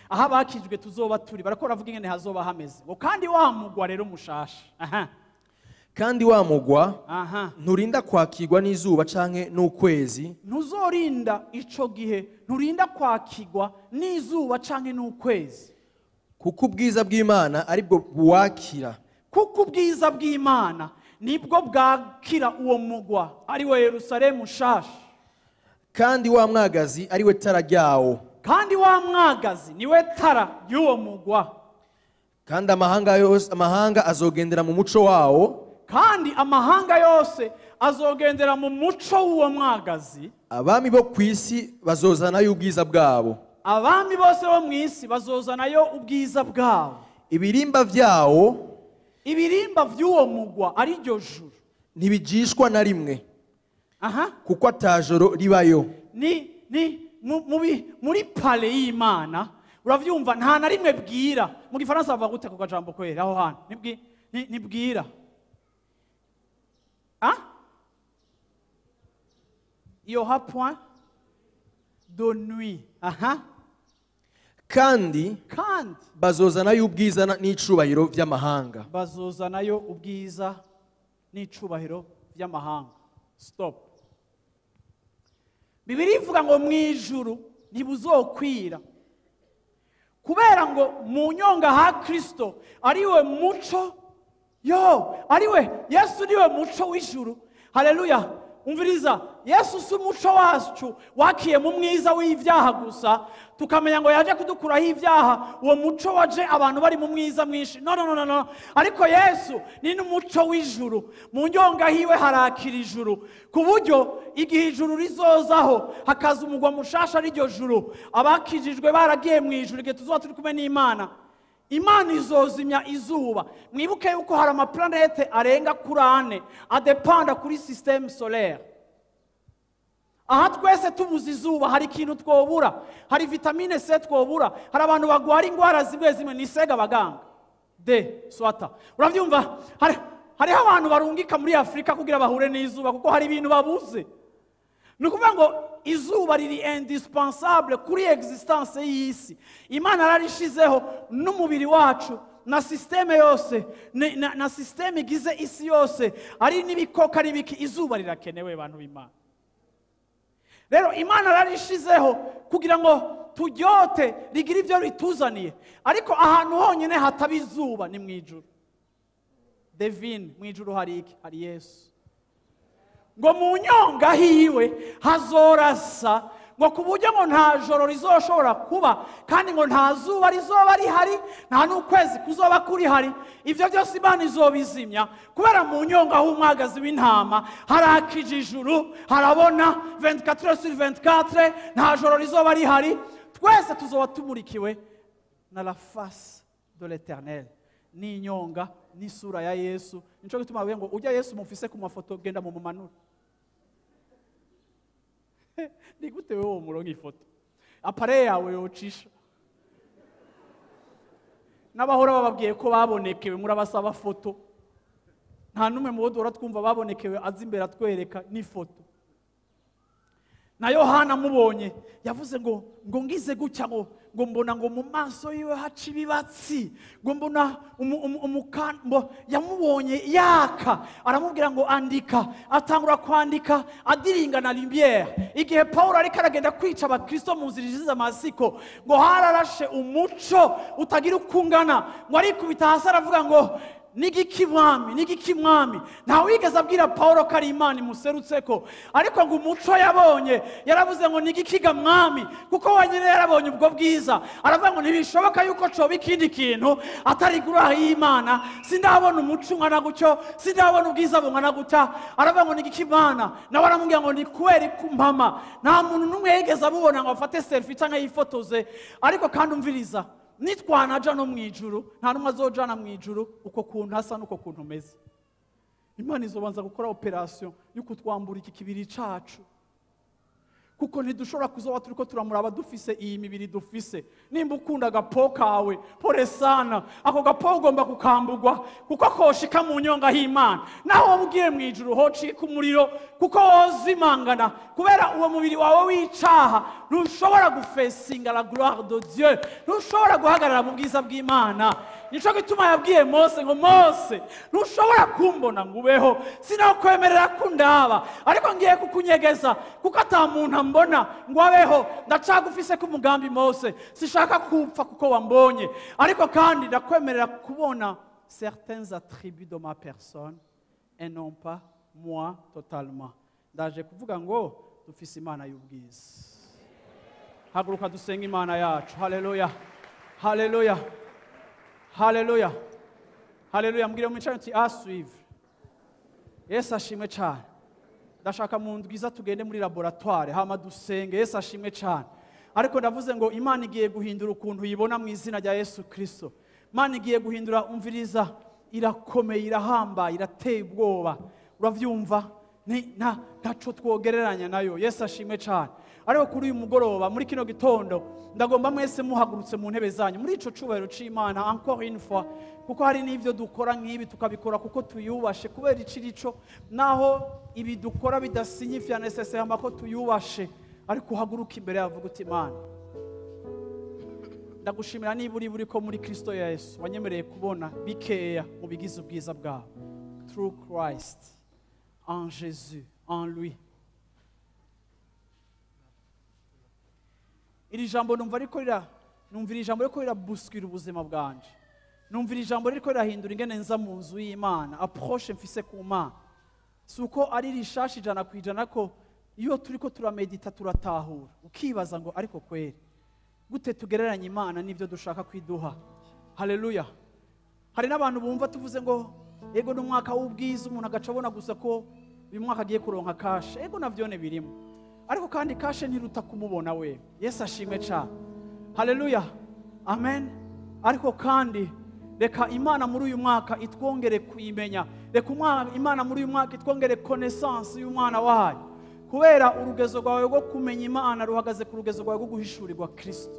aho abakijwe tuzoba turi, bariko baravuga ingene hazoba hameze. Ngo kandi wa mugwa rero mushasha. Aha. Kandi wa mugwa nturinda kwakirwa n'izuba canke n'ukwezi. Ntuzorinda ico gihe, nturinda kwakirwa n'izuba canke n'ukwezi, kuko ubwiza bw'Imana aribwo buwakira. Kuko ubwiza bw'Imana nibwo bwakira uwo mugwa, ari we Yerusalemu nshasha. Kandi wa mwagazi ari we tara ryawo. Kandi wa mwagazi niwe tara y'uwo mugwa. Kandi amahanga yose, amahanga azogendera mu muco wawo. Kandi amahanga yose azogendera mu muco w'uwo mwagazi. Abami bo ku isi bazozanayo ubwiza bwabo. Abami bose bo mu isi bazozanayo ubwiza bwabo. Ibirimba vyawo, ibirimba vy'uwo mugwa ari ryo juru, ntibijishwa na rimwe. Aha. Kuko atajoro ribayo. Ni muri pale y'Imana, uravyumva, nta na rimwe bwira. Mu Gifaransa bavuga gute ku kajambo kwera aho hantu? Nibwira. Il y aura point de nuit. Aha. Kandi bazozanayo ubwiza n'icubahiro vy'amahanga. Bazozanayo ubwiza n'icubahiro vy'amahanga. Stop. Bibiliya ivuga ngo mu ijuru ntibuzokwira, kubera ngo mu nyonga ha Kristo ariwe muco. Yo, ariwe Yesu niwe muco w'ijuru. Haleluya. Umviriza, Yesu si umuco wacu wakiye mu mwiza w'ivyaha gusa, tukamenya ngo yaje kudukuraho ivyaha, uwo muco waje abantu bari mu mwiza mwinshi. No, no, no, no. Ariko Yesu ni n'umuco w'ijuru. Mu nyonga hiwe harakira ijuru, ku buryo igihe ijuru rizozaho hakaza umugwa mushasha ari ryo juru, abakijijwe baragiye mu ijuru, igihe tuzoba turi kumwe n'Imana, Imana izozimya izuba. Mwibuke yuko hari amaplanete arenga kuri 4 adepanda kuri systeme solaire. Aha twese tubuze izuba hari ikintu twobura, hari vitamine C twobura, hari abantu bagwara ingwara zimwe zimwe ni sega abaganga D swata. Uravyumva, hariho abantu barungika muri Afrika kugira bahure n'izuba kuko hari ibintu babuze. Ni ukuvuga ngo izuba riri indispensable kuri existence y'isi. Imana yararishizeho n'umubiri wacu na systeme yose, na systeme igize isi yose, ari n'ibikoko ari biki, izuba rirakenewe bantu b'Imana. Rero Imana yararishizeho kugira ngo turyote rigire ibyo rituzaniye. Ariko ahantu honyine hataba izuba ni mu ijuru. Devine, mu ijuru hari iki? Hari Yesu. Ngo mu nyonga hiwe hazorasa Ngo ku buryo ngo nta joro rizoshobora kuba, kandi ngo nta zuba rizoba rihari, nta n'ukwezi kuzoba kuri hari. Ivyo byose Imana izobizimya, kubera mu nyonga h'umwagazi w'intama harakije ijuru, harabona 24/24, nta joro rizoba rihari. Twese tuzoba tumurikiwe na la face de l'Éternel, n'inyonga n'isura ya Yesu. Nico gituma bavuga ngo ujya Yesu mufise ku mafoto, genda mu mumanura. Ni gute wewe umurongo ifoto appareil yawe yocisha? N'abahora bababwiye ko babonekewe, murabasaba foto. Nta numwe mu bo duhora twumva babonekewe aza imbere atwereka n'ifoto. Na Yohana amubonye yavuze ngo ngize gutya, ngo mbona ngo mu maso yiwe haca ibibatsi, ngo mbona umukambo yamubonye yaka, aramubwira ngo andika. Atangura kwandika adiringa na lumière. Igihe Paulo ariko aragenda kwica abakristo mu nzira izize amasiko, ngo hararashe umuco utagira uko ungana, ngo arikubita hasi aravuga ngo nigiki mwami, nigiki mwami. Nta wigeze abwira Paulo ko ari Imana imuserutseko, ariko ngo umuco yabonye yaravuze ngo nigikiga mwami, kuko wenyine yarabonye ubwo bwiza. Aravuga ngo ntibishoboka yuko coba ikindi kintu atari gloire y'Imana, sindabona umuco ungana gutyo, sindabona ubwiza bungana gutya. Aravuga ngo nigiki Imana, nawe aramubwira ngo ni kubera kumpama. Nta muntu n'umwe yigeze abubona ngo afate selfie canke yifotoze. Ariko kandi umviriza, nitwanaja no mwijuru, nta numwe azojana mwijuru uko kuntu hasa nuko kuntu umeze. Imana izobanza gukora operation yo kutwambura iki kibiri cacu, kuko ntidushobora kuzoba turiko turamuraba dufise iyi mibiri dufise. Nimba ukunda agapo kawe, pole sana, ako gapo ugomba kukambugwa, kuko koshika mu nyonga h'Imana. Naho wowe ugiye mwijuru hocika umuriro, kuko wozimangana, kubera uwo mubiri wawe w'icaha ntushobora gufesinga la gloire de Dieu, ntushobora guhagarara mu bwiza bw'Imana. Nico gituma yabwiye Mose ngo Mose, ntushobora kumbona ngo ubeho, sinakwemerera kundaba, ariko ngiye kukunyegeza, kuko ata muntu ambona ngo abeho. Ndacagufise ku mugambi Mose, sishaka kupfa kuko wambonye, ariko kandi ndakwemerera kubona certains attributs de ma personne et non pas moi totalement. Ndaje kuvuga ngo dufise Imana y'ubwiza. Haguruka dusenge Imana yacu. Haleluya, haleluya, haleluya, haleluya. Mbwire mu nti a suivre. Yesu ashimwe cyane. Ndashaka mu ndwiza tugende muri laboratoire hama dusenge. Yesu ashimwe cyane. Ariko ndavuze ngo Imana igiye guhindura ukuntu uyibona mu izina rya Yesu Kristo. Imana igiye guhindura, umviriza, irakomeye, irahambaye, irateye ubwoba. Uravyumva? Ntaco twogereranya nayo. Yesu ashimwe cyane. Ariko kuri uyu mugoroba, muri kino gitondo, ndagomba mwese muhagurutse mu ntebe zanyu muri ico cubahiro c'Imana encore une fois, kuko hari n'ivyo dukora nk'ibi tukabikora kuko tuyubashe, kubera icirico naho ibi dukora bidasignifia nécessairement ko tuyubashe. Ariko uhaguruka imbere yavuga uti Imana, ndagushimira niba uri ko muri Kristo Yesu wanyemereye kubona bikeya mu bigize ubwiza bwawe. Through Christ, en Jésus, en lui. Iri jambo numva ariko numva iri jambo riko rirabuskira ubuzima bwanje. Numva iri jambo riko rirahindura ingene nza mu nzu y'Imana, approche mfise ku Mana. Si uko ari rishashi 100% ko iyo turiko turamedita turatahura, ukibaza ngo ariko kweri gute tugereranya Imana n'ivyo dushaka kwiduha. Haleluya. Hari n'abantu bumva tuvuze ngo ego n'umwaka w'ubwiza, umuntu agaca abona gusa ko uyu mwaka agiye kuronka kashe. Ego navyone birimo, ariko kandi kashe ntiruta kumubona we. Yesu ashimwe cyane. Haleluya, amen. Ariko kandi reka Imana muri uyu mwaka itwongere kuyimenya. Reka Imana muri uyu mwaka itwongere connaissance y'umwana wayo, kubera urugezo rwawe rwo kumenya Imana ruhagaze ku rugezo rwawe rwo guhishurirwa Kristo.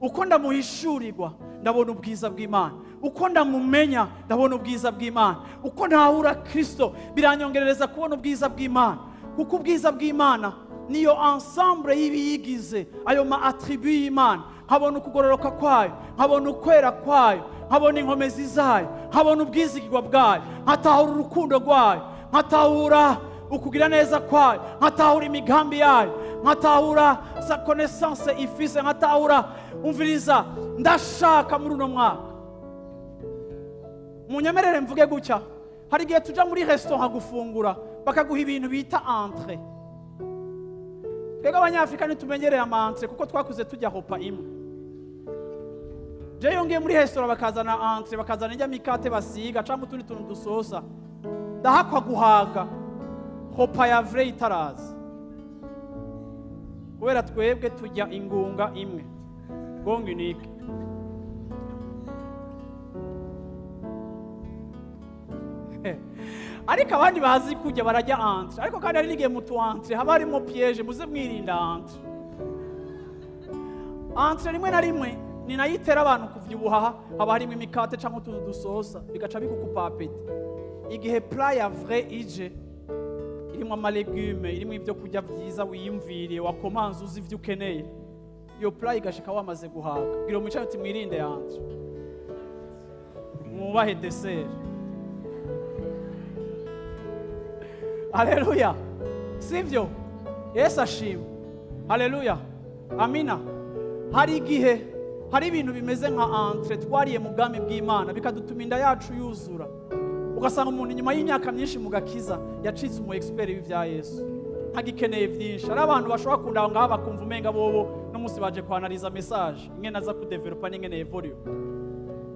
Uko ndamuhishurirwa ndabona ubwiza bw'Imana, uko ndamumenya ndabona ubwiza bw'Imana, uko ntahura Kristo biranyongerereza kubona ubwiza bw'Imana. Kuko ubwiza bw'Imana niyo ensemble y'ibiyigize, ayo ma attribut y'Imana. Nkabona ukugororoka kwayo, nkabona ukwera kwayo, nkabona inkomezi zayo, nkabona ubwizigirwa bwayo, nkatahura urukundo rwayo, nkatahura ukugira neza kwayo, nkatahura imigambi yayo, nkatahura sa connaissance ifise, nkatahura. Umviriza, ndashaka muri uno mwaka munyemerere mvuge gutya. Hari igihe tuja muri restaurant gufungura bakaguha ibintu bita entrée. Twebwe Abanyafrika ntitumenyereye ama entrées kuko twakuze tujya repas imwe. Jewe ngiye muri restaurant bakazana entrée, bakazana ijya mikate basiga cyangwa utundi tuntu dusosa, ndahakwa guhaga repas ya vrai itaraza, kubera twebwe tujya ingunga imwe, gong unique. Ariko abandi bazi kujya barajya entrée, ariko kandi hari n'igihe mu tu entrées haba harimo piège. Muze mwirinda entrée. Entrée rimwe na rimwe ni nayo itera abantu kuvyibuha, haba harimo imikate cyangwa utuntu dusosa bigaca bigukupa appétit. Igihe plat ya vrai ije irimo ama légumes, irimo ibyo kurya byiza wiyumviriye, wakomanze uzi ibyo ukeneye, iyo plat igashika wamaze guhaga, bwira umwicaye uti: "Mwirinde entrée, mwubahe dessert." Haleluya! Sivyo? Yesu ashimwe! Haleluya, amina. Hari igihe hari ibintu bimeze nka entrée twariye mu bwami bw'Imana bikadutuma inda yacu yuzura, ugasanga umuntu inyuma y'imyaka myinshi mu gakiza yacitse umu expert w'ibya Yesu, ntagikeneye byinshi. Hari abantu bashobora kunda aho ngaho bakumva umenga bobo n'umunsi baje kwanariza message ingene aza kudevelopa n'ingene evoluer.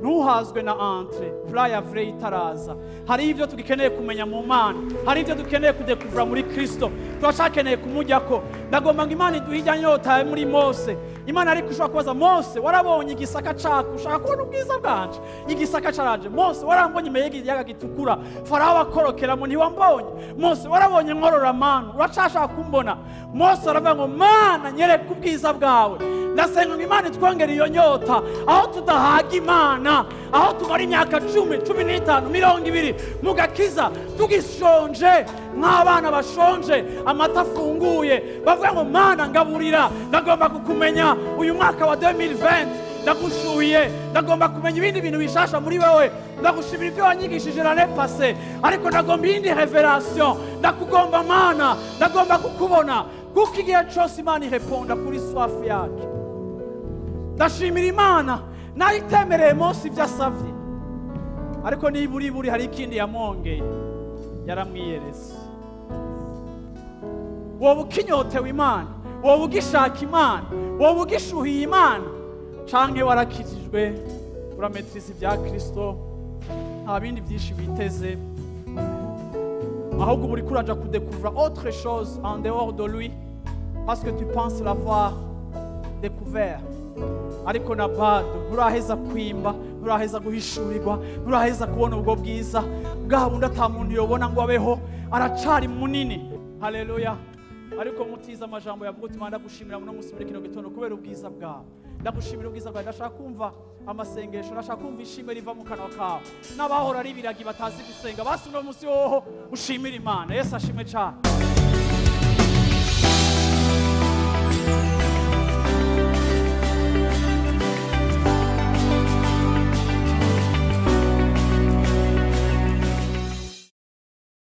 Ntuhazwe na entrée, plat ya vrai itaraza. Hari ibyo tugikeneye kumenya mu Mana, hari ibyo dukeneye kudekuvura muri Kristo, turacyakeneye kumujyako. Ndagomba ngo Imana iduhe ijya nyota muri Mose. Imana ariko ushobora kubaza Mose: "Warabonye igisaka caka, ushaka kubona ubwiza bwanje? Igisaka caraje. Mose, warambonye imbere y'ikiyaga gitukura, Farawo akorokeramo, ntiwambonye? Mose, warabonye nkorora manu, uracashaka kumbona?" Mose aravuga ngo: "Mana, nyereka ubwiza bwawe." Ndasenga ngo Imana itwongere iyo nyota, aho tudahaga Imana, aho tumara imyaka 10, 15, 20 mu gakiza tugishonje nk'abana bashonje amata afunguye, bavuga ngo: "Mana, ngaburira, ndagomba kukumenya. Uyu mwaka wa 2020 ndagushuye, ndagomba kumenya ibindi bintu bishasha muri wewe. Ndagushimira ibyo wanyigishije l'année passée, ariko ndagomba iyindi révélation. Ndakugomba Mana, ndagomba kukubona." Kuko igihe cyose Imana ireponda kuri soif yacu. Ndashimira Imana nayo itemereye Mose ibyo asabye, ariko niba uri buri hari ikindi yamwongeye, yaramwiyereza. Wowe ukinyotewe Imana, wowe ugishaka Imana, wowe ugishuhiye Imana, canke warakijijwe, urametiriza ibya Kristo, nta bindi byinshi witeze, ahubwo uba uriko uraja kudekuvura autre chose en dehors de lui parce que tu penses l'avoir découvert, ariko na bado nturaheza kwimba, nturaheza guhishurirwa, nturaheza kubona ubwo bwiza bwa bundi ata muntu yobona ngo abeho. Aracari munini. Haleluya! Ariko mutize amajambo yavuga uti: "Mana, ndagushimira muno munsi muri kino gitondo kubera ubwiza bwawe. Ndagushimira ubwiza bwawe." Ndashaka kumva amasengesho, ndashaka kumva ishimwe riva mu kanwa kawe. N'abahora ari ibiragi batazi gusenga, basi uno munsi hoho ushimira Imana. Yesu ashimwe cyane.